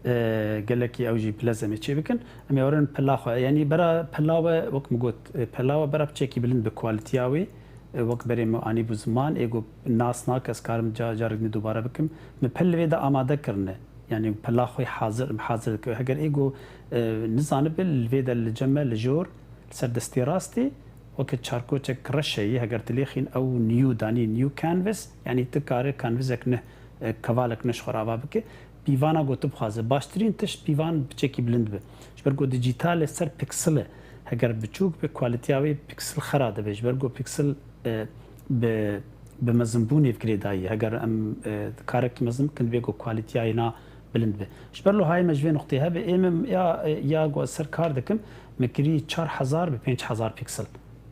e, gelekî ew jî bilez em ê çê bikin. Em ê werin pela xwe, yanî bera pela we, wek min got, e, pela we bera piçekî bilind bi, quality-ya wê, e, wek berê min anîbû ziman, ê got nas nake, ez karim ca-, carek din dubare bikim. Min pil li vê de amade kirine. Yanî pela xwe hazir, hazir dike. Heger ê got, e, nizanibe, li vê de li cem me, li jor, li ser destê rastî, weke çarkoçek reşe ye, heger tu lêxîn ew new danî, new canvas, yanî tu kare canvasek neh, e, kevalek neh ji xwe re ava bike. Pîvana ku tu bixwaze. Baştirîn tişt pîvan piçekî bilind be. Ji ber ku dijital e, ser pixel e. Heger biçûk be, quality-ya wê pixel xera dibe. Ji ber ku pixel, e, bi, bi mezinbûnê girêdayî. Heger em, e, karekî mezin bikin, divê ku quality-ya wê na bilind be. Ji ber lo hayê me ji vê nuqtê hebe, ê min ya, ya ku ez ser kar dikim, min kirî çar hezar bi pênc hezar pixel.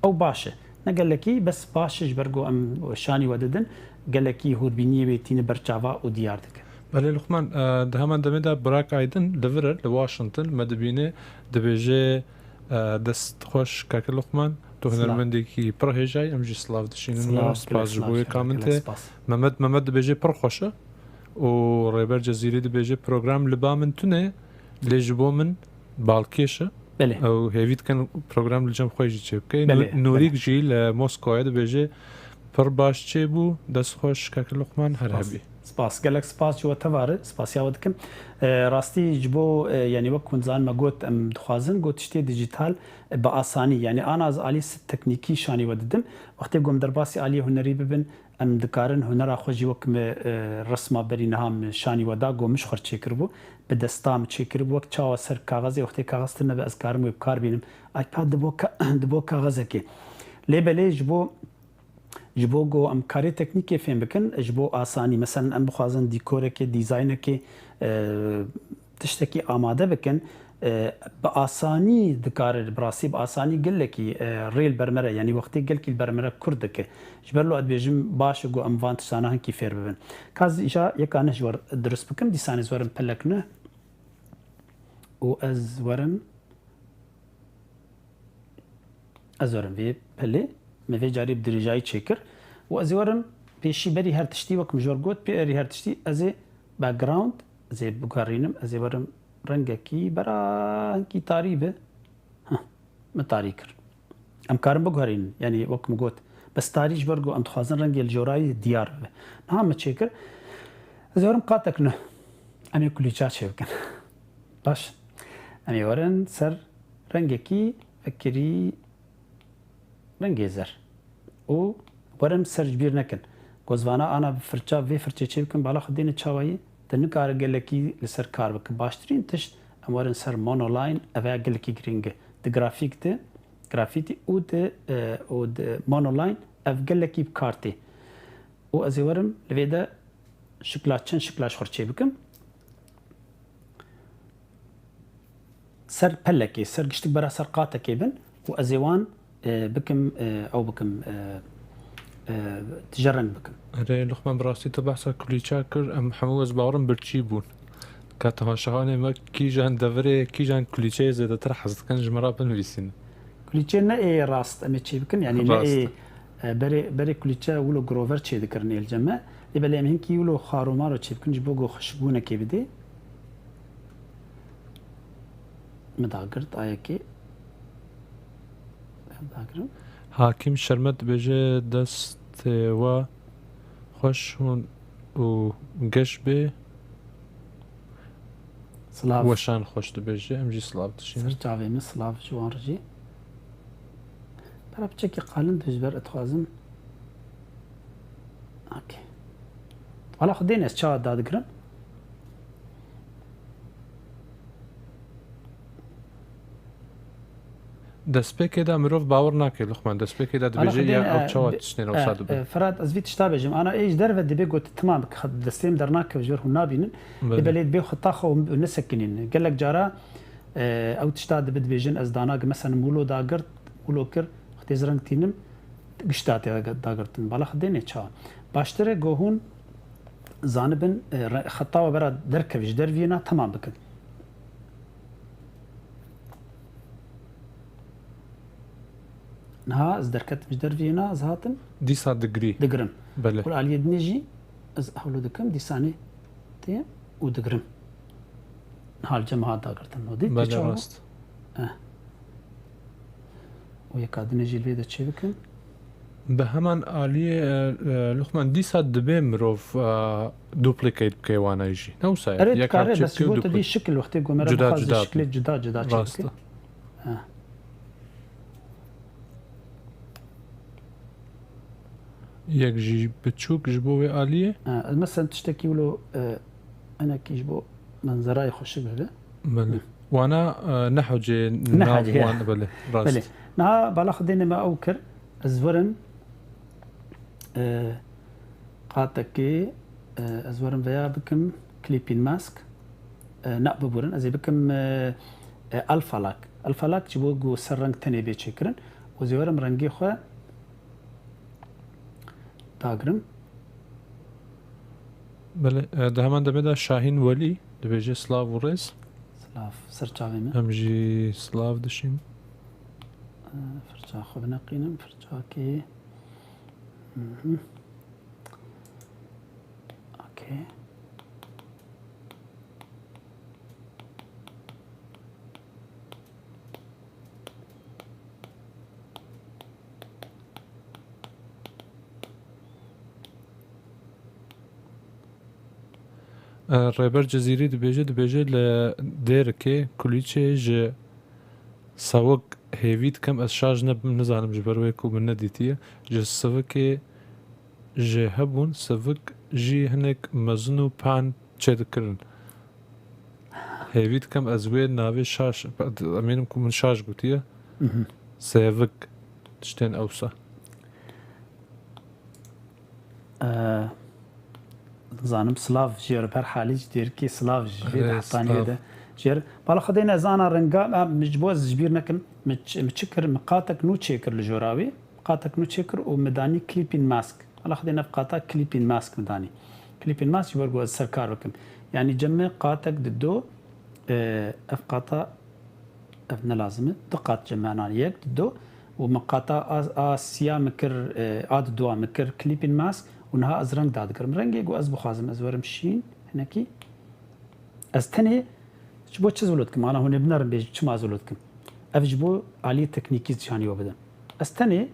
Ew baş e. Ne gelekî, bes baş e, ji ber ku em şanî we didin, gelekî hûrbîniyê wê tîne ber çava û diyar dike. Belê Luqman, e, di heman demê de Burak Aydin li vir e, li Washington, me dibîne, dibêje, e, dest xweş keke Luqman, tu Silav. Hunermendekî pir hêja yî, em jî silav dişînin we, Silav, spas gelek ji bo silav, wê ka gelek min gelek tê. Spas. Mehmet, Mehmet dibêje pir xweş e û Rêber Cezîrî dibêje program li ba min tune, lê ji bo min balkêş e. Belê. Ew hêvî dikin program li cem xwe jî çêbike. Belê, Nû-, Nûrîk belê. jî li Moskowayê dibêje, pir baş çêbû, dest xweş kek Luqman, her Spas. hebî. Spas, gelek spas ji we tevare, spasiya we dikim. E, rastî ji bo, e, yanî wek hûn zanin me got, em dixwazin got tiştê dijital, e, bi asanî, yanî ana ez alî s-, teknîkî şanî we didim. Wextê ku em derbasî aliyê hunerî bibin, em dikarin hunera xwe jî wek me, e, resma berî niha min şanî we da, ku min ji xwe çêkiribû, bi desta min çêkiribû, wek çawa ser kaxezê, wextê kaxez tune be ez karim wê bi kar bînim. iPad dibo ka-, dibo kaxezekê. Lê belê ji bo, ji bo ku em karê teknîkê fêm bikin, ji bo asanî, meselen em bixwazin dîkorekê, dîzaynekê, e, tiştekî amade bikin, e, bi asanî dikare, bi rastî bi asanî gelekî, e, rê li ber me re, yanî wextê gelkî li ber me re kurt dike. Ji ber lo ez dibêjim baş e ku em van tiştana hinkî fêr bibin. Ka ez îja yeka neh ji we re dirust bikim, dîsanê ez werim pelek neh û ez werim Ez werim vê pelê, me vê carî bi dirêjayî çêkir û ez ê werim pêşî berî her tiştî, wek min ji we re got, berî her tiştî ez ê background, ez ê biguherînim, ez ê werim rengekî bera hinkî tarî be. Heh, min tarî kir. Em karin biguherînin, yanî wek min got, bes tarî ji ber ku em dixwazin rengê li jorayî diyar bibe. Niha min çêkir, ez ê werim qatek neh. Em ê kulîça çêbikin. Baş. Em ê werin ser rengekî vekirî rengê zer. Û werin ser ji bîr nekin. Gozvana ana bi firça, vê firçê çê bikin, bala xwe dêne çawayî, te nikare gelekî li ser kar bike. Baştirîn tişt, em werin ser monoline, ev ya gelekî girîng e. Di grafîk de, grafîtî û di, e, û di monoline, ev gelekî bi kar tê. Û ez ê werim li vê de şikla, çend şikla ji xwe çê bikim. Ser pelekê, ser giştik bera ser qatekê bin û ez ê wan, e, bikim, e, ew bikim, e, e, tije reng bikim. Erê, Luqman, bi rastî tu behsa kulîça kir, em hemû ez bawerim birçî bûn. Ka temaşevanê me kîjan devirê, kîjan kulîçeyê zêdetir hez dikin, ji me re binivîsînin. Kulîçe ne ê rast em ê çê bikin, yanî ne Rast. ê, e, berê, berê kulîçe wilo grover çê dikirin ê li cem me. Lê belê em hinkî wilo xaromaro çê bikin, ji bo ku xweşikbûnekê bidê. Min dagirtayekê. Dagirim. Hakim Şermet dibêje, destê we xweş hûn û geş bê. Silav. Weşan xweş dibêje, em jî silav dişînin. Ser çavê min silav ji wan re jî. Pera piçekî qalin dibêje ber dixwazim. Okey. Wala xwe dêne ez çawa dadigirim. Destpêkê de mirov bawer nake, Luqman. Destpêkê de Ana dibêje, xwe ya dêne, ew e, çawa bi-, tiştên e, wisa dibe? E, Ferhat, ez vî tişta bêjim. Ana ê ji derve dibê got, timam, destê min dernakeve ji ber hûn nabînin. Belê. Lê belê dibê xwe taxa û nesekinîn. Gelek cara, e, ew tişta dibe dibêjin, ez dana, mesela, wilo dagirt, wilo kir, xwe tê zireng tînim, gişta tê dagirtin. Bala xwe dêne çawa. Baştir e, go hûn zanibin, e, re-, xeta we bera derkevî ji derviyê na temam bikin. Niha ez derketim ji derviyê na, ez hatim. Dîsa digirî. Digirim. Belê. Kul aliyê dinê jî ez hewlo dikim, dîsanê tê û digirim. Niha li cem hat dagirtin. O dî Belê, çawa? Rast. Eh. Û yeka dinê jî li vê de çê bikin. Bi heman aliyê, e, e, Luqman, dîsa dibê mirov, e, duplicate bike wana jî. Ne wisa ye? Erê, yeka dikare, çê bes bike û ji bo te dupli-, dî şikil wextê ku me re cuda, bixwaze cuda şiklê bike. Cuda cuda çê Rast bike. E. Ha. Yek jî biçûk ji bo wê aliyê. Ha, ez mesela tiştekî wilo, e, enekî ji bo menzerayê xweşik bibe. Belê. Hı. Wana, e, ne hewcê Ne nav hewcê, wan, ya. Belê, rast. Belê. Niha bala xwe dêne me ew kir, ez werim, e, qatekê, e, ez werim veya bikim clipping mask, e, ne biburin, ez ê bikim, e, e, alfa lock. Alfa lock ji bo ku ser reng tenê bê çêkirin. Û ez ê werim rengê xwe dagirim. Belê, e, di heman demê de Şahîn Welî dibêje, silav û rêz. Silav, ser çavê min. Em jî silav dişîn. E, firça xwe bineqînim, firçakê. Mhm. Okey. E, Rêber Cezîrî dibêje, dibêje li Dêrikê, Kulîçê ji sewik hêvî dikim, ez şaş ne, nizanim ji ber wê ku min nedîtiye. Ji sivikê jê hebûn, sivik jî hinek mezin û pan çêdikirin. Hêvî dikim ez wê navê şaş, emînim ku min şaş gotiye. Mhm. Sevik tiştên ewsa. Eee, zanim silav ji ber halî ji Dêrikê silav ji vê de Erê, hetaniyê silav. De. Ji ber, bala Xwedê ne zana ringa, em, ji bo ez ji bîr nekim, min ç-, min çi kir, min qatek nû çêkir li jora wî, qatek nû çêkir û min danî Clipping Mask. Bala Xwedê ne ev qata Clipping Mask min danî. Clipping Mask ji ber ku ez ser kar bikim. Yanî cem me qatek di do, eee, ev qata Ev ne lazim e. Du qat cem me anî, yek, du. Û min qata a, a siya min kir, e, a di dua min kir Clipping Mask û niha ez reng dadigirim. Rengê ku ez bixwazim, ez werim şîn, hinekî. Ez tenê ji bo çi ez wilo dikim? Ana hûn ê binerin bêjin çima ez wilo dikim. Ev ji bo aliyê teknîkî şanî we bidim. Ez tenê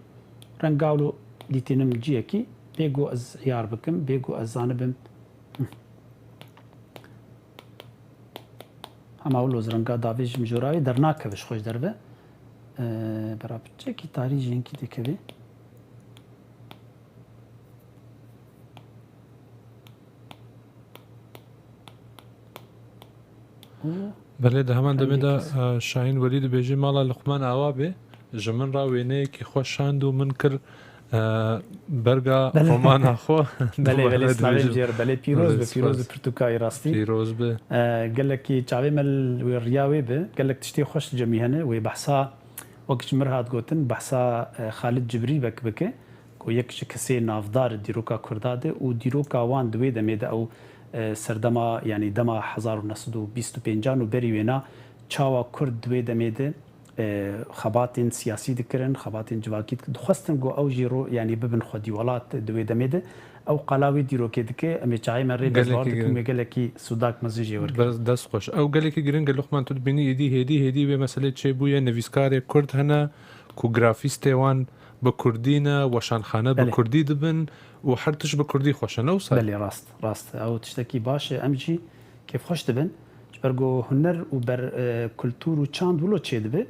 renga wilo dîtînim ciyekî, bê ku ez hiyar bikim, bê ku ez zanibim. Hema wilo ez renga davêjim jora wê dernakeve ji xwe ji derve. Ee, bera piçekî tarî jî hinkî dikeve. Û Belê, di heman demê de, rengekî e, Şahîn Welî dibêje, mala Luqman Awa bê, ji min re wêneyekî xweş şand û min kir, e, berga Belê. Romana xwe. Belê, belê, Dibêje. Slavên jêr, belê, pîroz Belê, bi, pîroz spas. Bi pirtûkayî rastî. Pîroz bi. E, gelekî çavê me li wê riya wê bi, gelek tiştê xweş li cemî hene, wê behsa, wek ji mir hat gotin, behsa, e, Xalid Cibrî bek bike. Ku yek ji kesê navdar dîroka Kurda de û dîroka wan di wê demê de ew, e, serdema, yanî dema hezar û neh sed û bîst û pêncan û berî wêna çawa Kurd di wê demê de, e, xebatên siyasî dikirin, xebatên civakî dik-, dixwestin ku ew jî ro-, yanî bibin xwedî welat di wê demê de. Ew qala wê dîrokê dike, em ê çayê me rê Gelekî destbewar dikin, girin. Wê gelekî sûdak mezin jê wergirin. Ber-, dest xweş. Ew gelekî giring e, Luqman, tu dibînî êdî hêdî hêdî vê meselê çêbûye, nivîskarê Kurd hene, ku grafîstê wan bi kurdî ne, weşanxane bi Belê. Kurdî dibin û her tişt bi kurdî xweş e, ne wisa? Belê, rast, rast. Ew tiştekî baş e. Em jî kêfxweş dibin. Ji ber ku huner û ber, e, kultur û çand wilo çêdibe,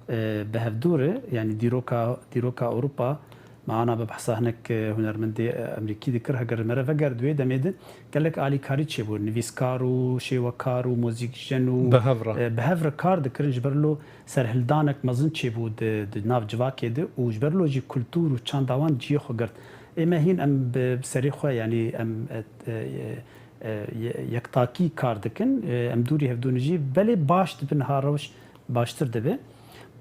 e, bi hevdû re, yanî dîroka, dîroka Ewropa, me ana bi behsa hinek, e, hunermendê, e, Emerîkî dikir, heger me re vegert wê demê de gelek alîkarî çêbû. Nivîskar û şêwekar û muzîkjen û, Bi hev re. e, bi hev re kar dikirin. Ji ber lo serhildanek mezin çêbû di, di nav civakê de û ji ber lo jî kultur û çanda wan cihê xwe girt. Ê me hîn em bi, bi serê xwe, yanî em, e, e, e, ye-, yektakî kar dikin. E, em dûrî hevdû ne jî belê baş dibin, ha rewş baştir dibe.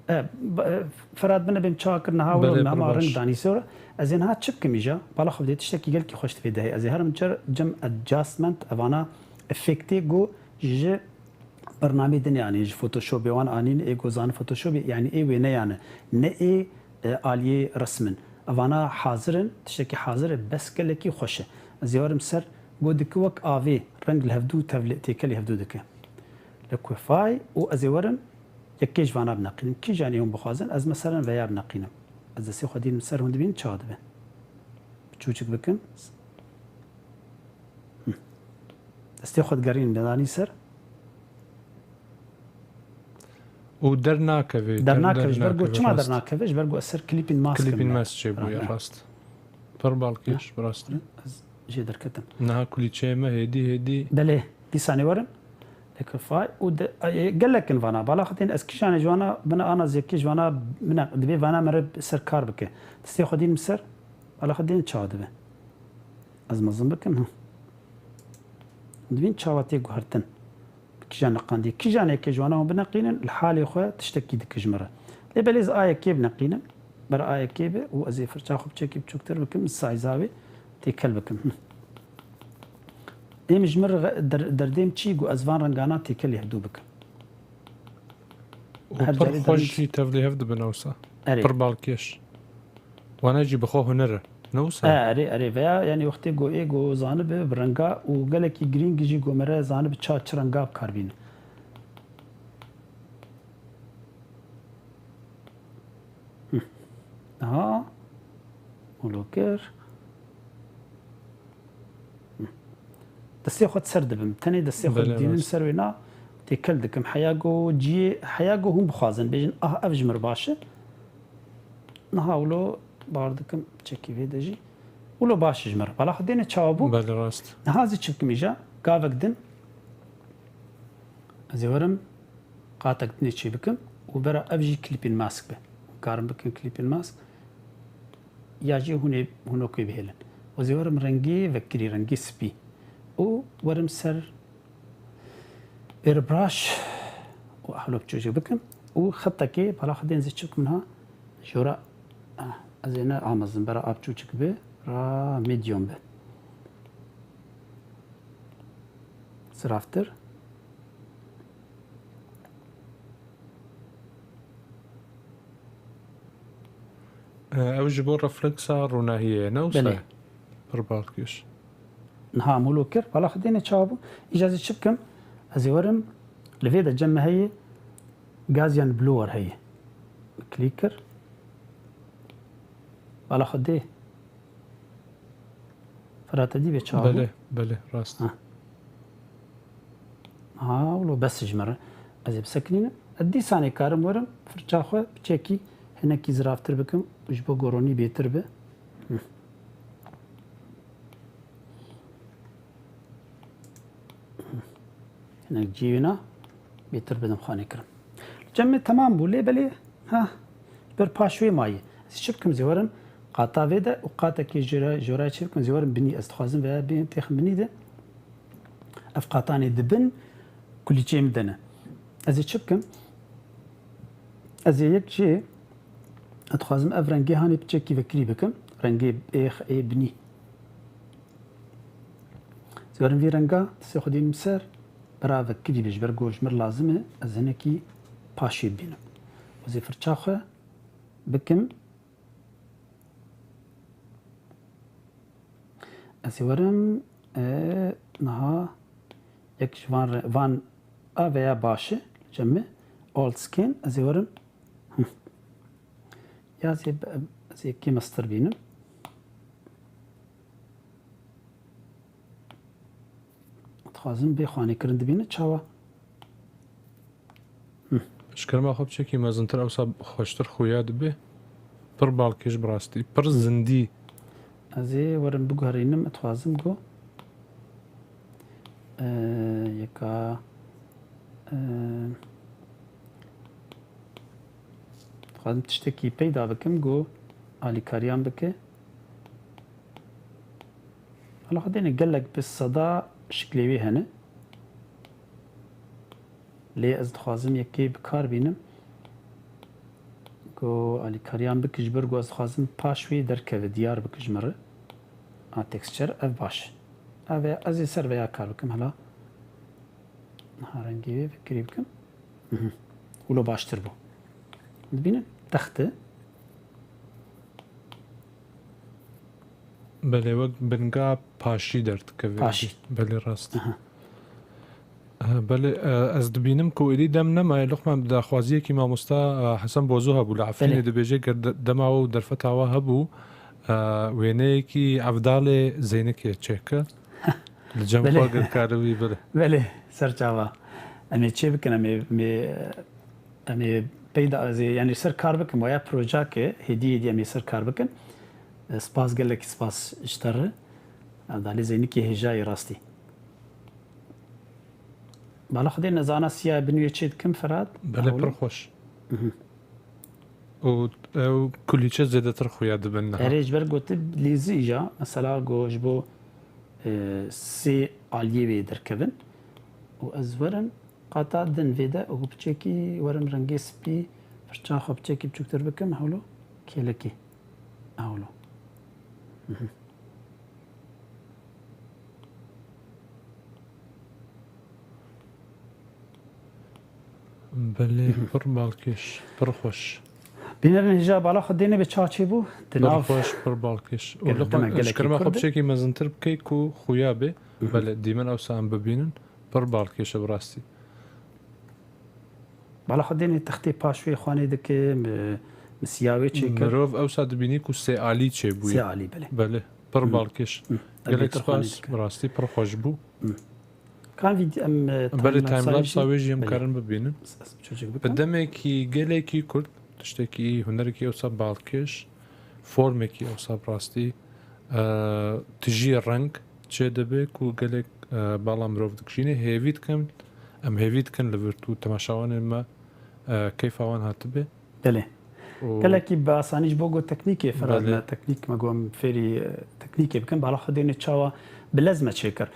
E, b-, e, Ferhat, binebêm çawa kir niha wilo Belê, me pir hema baş. Ring danî ser. Ez ê niha çi bikim îja? Bala xwe bidê tiştekî gelkî xweş divê dehê. Ez ê herim cer cem adjustment, evana efektê ku ji bernameyê din anîn, ji Photoshopê wan anîn, ê ku zanin Photoshopê, yanî ê wêneyan e, ne ê, e, aliyê resmin. Evana hazir in, tiştekî hazir e, bes gelekî xweş e. Ez ê werim ser, ku dike wek avê, reng li hevdû tevlê, têkelê hevdû dike. Liquify û ez ê werim yekê ji vana bineqînim. Kîjan ê hûn bixwazin, ez meselen veya bineqînim. Ez destê xwe dînim ser, hûn dibînin çawa dibe. Biçûçik bikim. Destê xwe digerînim, danî ser. Û dernakeve, Der der-, nakeve, ji ber ku dernakeve, çima rast. Dernakeve? Ji ber ku ez ser Clipping Mask Clipping im. Mask çêbûye, Aha. Rast. Pir balkêş, bi rastî. Ez jê derketim. Niha kulîçeyê me hêdî, hêdî. Belê, dîsanê werin. Liquify û de, e, gelek in vana. Bala xwe tên ez kîjanê ji vana bine ana zêkê ji vana bine, divê vana me re ser kar bike. Destê xwe dînim ser, bala xwe tên çawa dibe. Ez mezin bikim, ha. Dibîn çawa tê guhertin. Bi kîjan neqandiye. Kîjan yekê ji wana hûn bineqînin, li halê xwe tiştekî dike ji min re. Lê belê ez a yekê bineqînim. Ber a yekê be û ez ê firça xwe biçekî biçûktir bikim, size wê têkel bikim. Hi. Ê min ji min re der-, derdêm çi ku ez van rengana têkelî hevdû bikim. Û Her pir carê xweş dibin jî tevlî hev dibin ewsa. Erê. Pir balkêş. Wana jî bi xwe huner e. Ne wisa? E, erê, erê. Veya, yanî, wextê ku ê ku zanibe bi renga û gelekî girîng jî ku me re zanibe ça çi renga bi kar bîne. Hi. Aha. Wilo kir. Hi. Di destê xwe ser dibim. Tenê destê xwe Belê, didînim rast. ser wêna têkel dikim. Heya ku ciyê, heya ku hûn bixwazin, bêjin, "Ah, ev ji mir baş e." Niha wilo bar dikim, çekî vê de jî. Wilo baş e ji mir. Bala xwe dêne çawa bû? Belê, rast. Niha ez ê çi bikim îja? Gavek din. Ez ê werim qatek dinê çê bikim û bera ev jî klîpên mask be. Karin bikin klîpên mask. Ya jî hûn ê, hûn wekî bihêlin. Ez ê werim rengê vekirî, rengê spî. Û werim ser airbrush û hewlo bi çûçik bikim. Û xetekê bala xwe dên zê çi bikim niha? Jora, ah, ez ê ne amezin bera ab çûçik bi, ra medium bi. Ziraftir. E, ew ji bo refleksa ronahiyê ye, ne wisa? Belê. Pir balkêş. Niha em wilo kir. Bala xwe dêne çawa bû. Îca ez ê çi bikim? Ez ê werim. Li vê de cem me heye. Gaussian blower heye. Klîk kir. Bala xwe dê. Ferhat, te dî vê çawa bû? Belê, belê, rast. Ha. Ha, wilo bes ji me re. Ez ê bisekinînim. Ez dîsanê karim werim, firça xwe piçekî hinekî ziraftir bikim, ji bo goronî bêtir be. Hı. Hinek cî wîna bêtir bidim xanê kirim. Cem min temam bû, lê belê, ha, ber paş wê mayî. Ez çi bikim, zê werim, qata vê de û qatekê jora, jora çi bikim, zê werim binî. Ez dixwazim veya bê têxim binî de. Ev qatanê di bin kulîçeyê min de ne. Ez ê çi bikim? Ez ê yek jê, ez dixwazim ev rengê hanê piçekî vekirî bikim. Rengê êx ê binî. Ez werim vî renga, destê xwe dînim ser, bira vekirî be, ji ber ku ji mir lazim e, ez hinekî paşê bînim. Ez ê firça xwe bikim. Ez ê werim, e, niha yek ji van re-, van a veya baş e, cem me, alt scan, ez ê werim. Hı. Ya ez ê, ez ê yekê mestir bînim. Dixwazim bê xanê kirin dibîne çawa? Hı. Ji kerema xwe piçekî mezintir, ewsa xweştir xuya dibe. Pir balkêş bi rastî. Pir zindî. Ez ê werim biguherînim, dixwazim ku, e, yeka, e, dixwazim tiştekî peyda bikim ku alîkariyan bike. Hala xwe dêne gelek bi seda şiklê wê hene. Lê ez dixwazim yekê bi kar bînim. Ku alîkariyan bike, ji ber ku ez dixwazim paş wê derkeve, diyar bike ji min re. A texture ev baş. Ev ê, ez ê ser veya kar bikim hala. Ha, rengê wê vekirî bikim. Mhm. Wilo baştir bû. Dibînin? Texte. Belê, wek binga paşî derdikeve. Paşî. Belê, rast. Aha. Eh, belê, eh, ez dibînim ku êdî dem nemaye, Luqman, bi daxwaziyekî mamosta, eh, Hesen Bozo hebû, li Efrînê Belê. dibêje, ger de-, dema we û derfeta we hebû, eh, wêneyekî Evdalê Zeynikê çêke. Li cem Belê. xwe ger karibî, belê. Belê, ser çava. Em ê çê bikin, em ê, em ê, em ê peyda, ez ê, yanî ser kar bikim, waya projake, hêdî hêdî em ê ser kar bikin. E, spas, gelekî spas ji te re. Evdalê Zeynikê hêjayî rastî. Bala Xwedê nezana siya bin wê çê dikim, Ferhat. Belê, Ewle. pir xweş. Mhm. Û ew kulîçe zêdetir xuya dibin niha. Erê, ji ber gotin lêzî ya, mesela go ji bo, e, sê aliyê wê derkevin. Û ez werim qata din vê de, û piçekî werim rengê spî, firça xwe piçekî biçûktir bikim, hewlo kêlekî. Hewlo. Mhm. Belê, Mhm. pir balkêş, pir xweş. Bînerên hêja bala xwe dêne be çaçê bû. Di Pir nav xweş, pir balkêş. Û Gelek Luqman, demek gelekî şikirma xwe kurd e. piçekî mezintir bikey ku xuya be. Mhm. Belê, dîmen ewsa em bibînin. Pir balkêş e bi rastî. Bala xwe dêne textê paş wê xwanê dike, mi, mi siya wê çêkir. Mirov ewsa dibînî ku sê alî çêbûye. Sê alî, belê. Belê. Pir Hı. balkêş. Hı. Gelek Elbette xwanê spas, dike. bi rastî pir xweş bû. Kan vîdyo em e, Belê timelapse-a wê jî em karin bibînin. Çocuk bikin. Bi demekî gelekî kurt, tiştekî, hunerekî ewsa balkêş, formekî ewsa bi rastî e, tijî reng çêdibe ku gelek e, bala mirov dikişîne. Hêvî dikim, em hêvî dikin li vir tu temaşevanên me e, keyfa wan hatibe. Belê. Gelekî bi asanî ji bo ku teknîkê firar me, teknîk me got em fêrî e, teknîkê bikin, bala xwe dêne çawa bi lez me çêkir.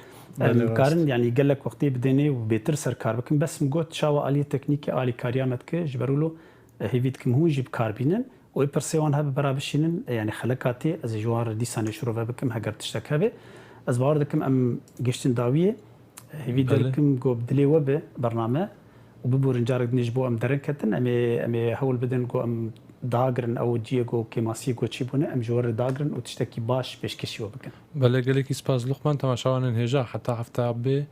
Em karin, yanî gelek wextê bidêne û bêtir ser kar bikin. Bes min got çawa aliyê teknîkê alîkariya me dike, ji ber wilo e, hêvî dikim hûn jî bi kar bînin û ê pirsê wan hebe bera bişînin, e, yanî xelekatê ez ê ji wan re dîsanê şirove bikim heger tiştek hebe. Ez bawer dikim em giştin dawiyê. Hêvî derkim ku bi dilê we be bername û biborin carek din jî bo em derin ketin, em ê, em ê hewl bidin ku em dagirin ew ciyê ku kêmasiyê ku çî bûne, em ji we re dagirin û tiştekî baş pêşkêşî we bikin. Belê, gelekî spas Luqman. Temaşevanên hêja, heta hefta bê, e,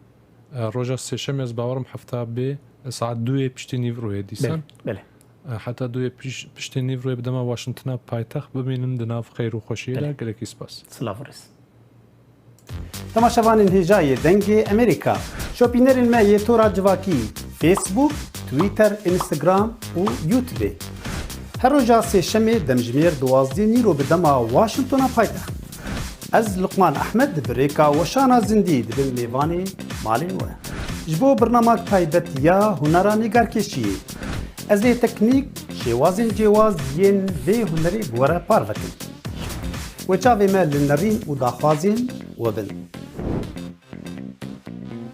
roja sêşemê ez bawerim hefta bê, e, saet duyê piştî nîvroyê dîsan. Belê, belê. E, heta duyê piş-, piştî nîvroyê bi dema Washingtona paytext bimînin di nav xeyr û xweşiyê de. Belê. Gelekî spas. Silav û rêz. Temaşevanên hêja yê Dengê Amerîka, şopînerên me yê tora civakî, Facebook, Twitter, Instagram û YouTube. Her roja sêşemê demjimêr duwazdeh nîro bi dema Washingtona paytext. Ez Luqman Ehmed bi rêka weşana zindî dibim mêvanê malên we. Ji bo birnamak taybet ya hunera nîgarkêşiyê, ez ê teknîk, şêwazên cêwaz yên vê hunerê bi we re parve kim. Wê çavê me li nerîn û daxwazên we bin.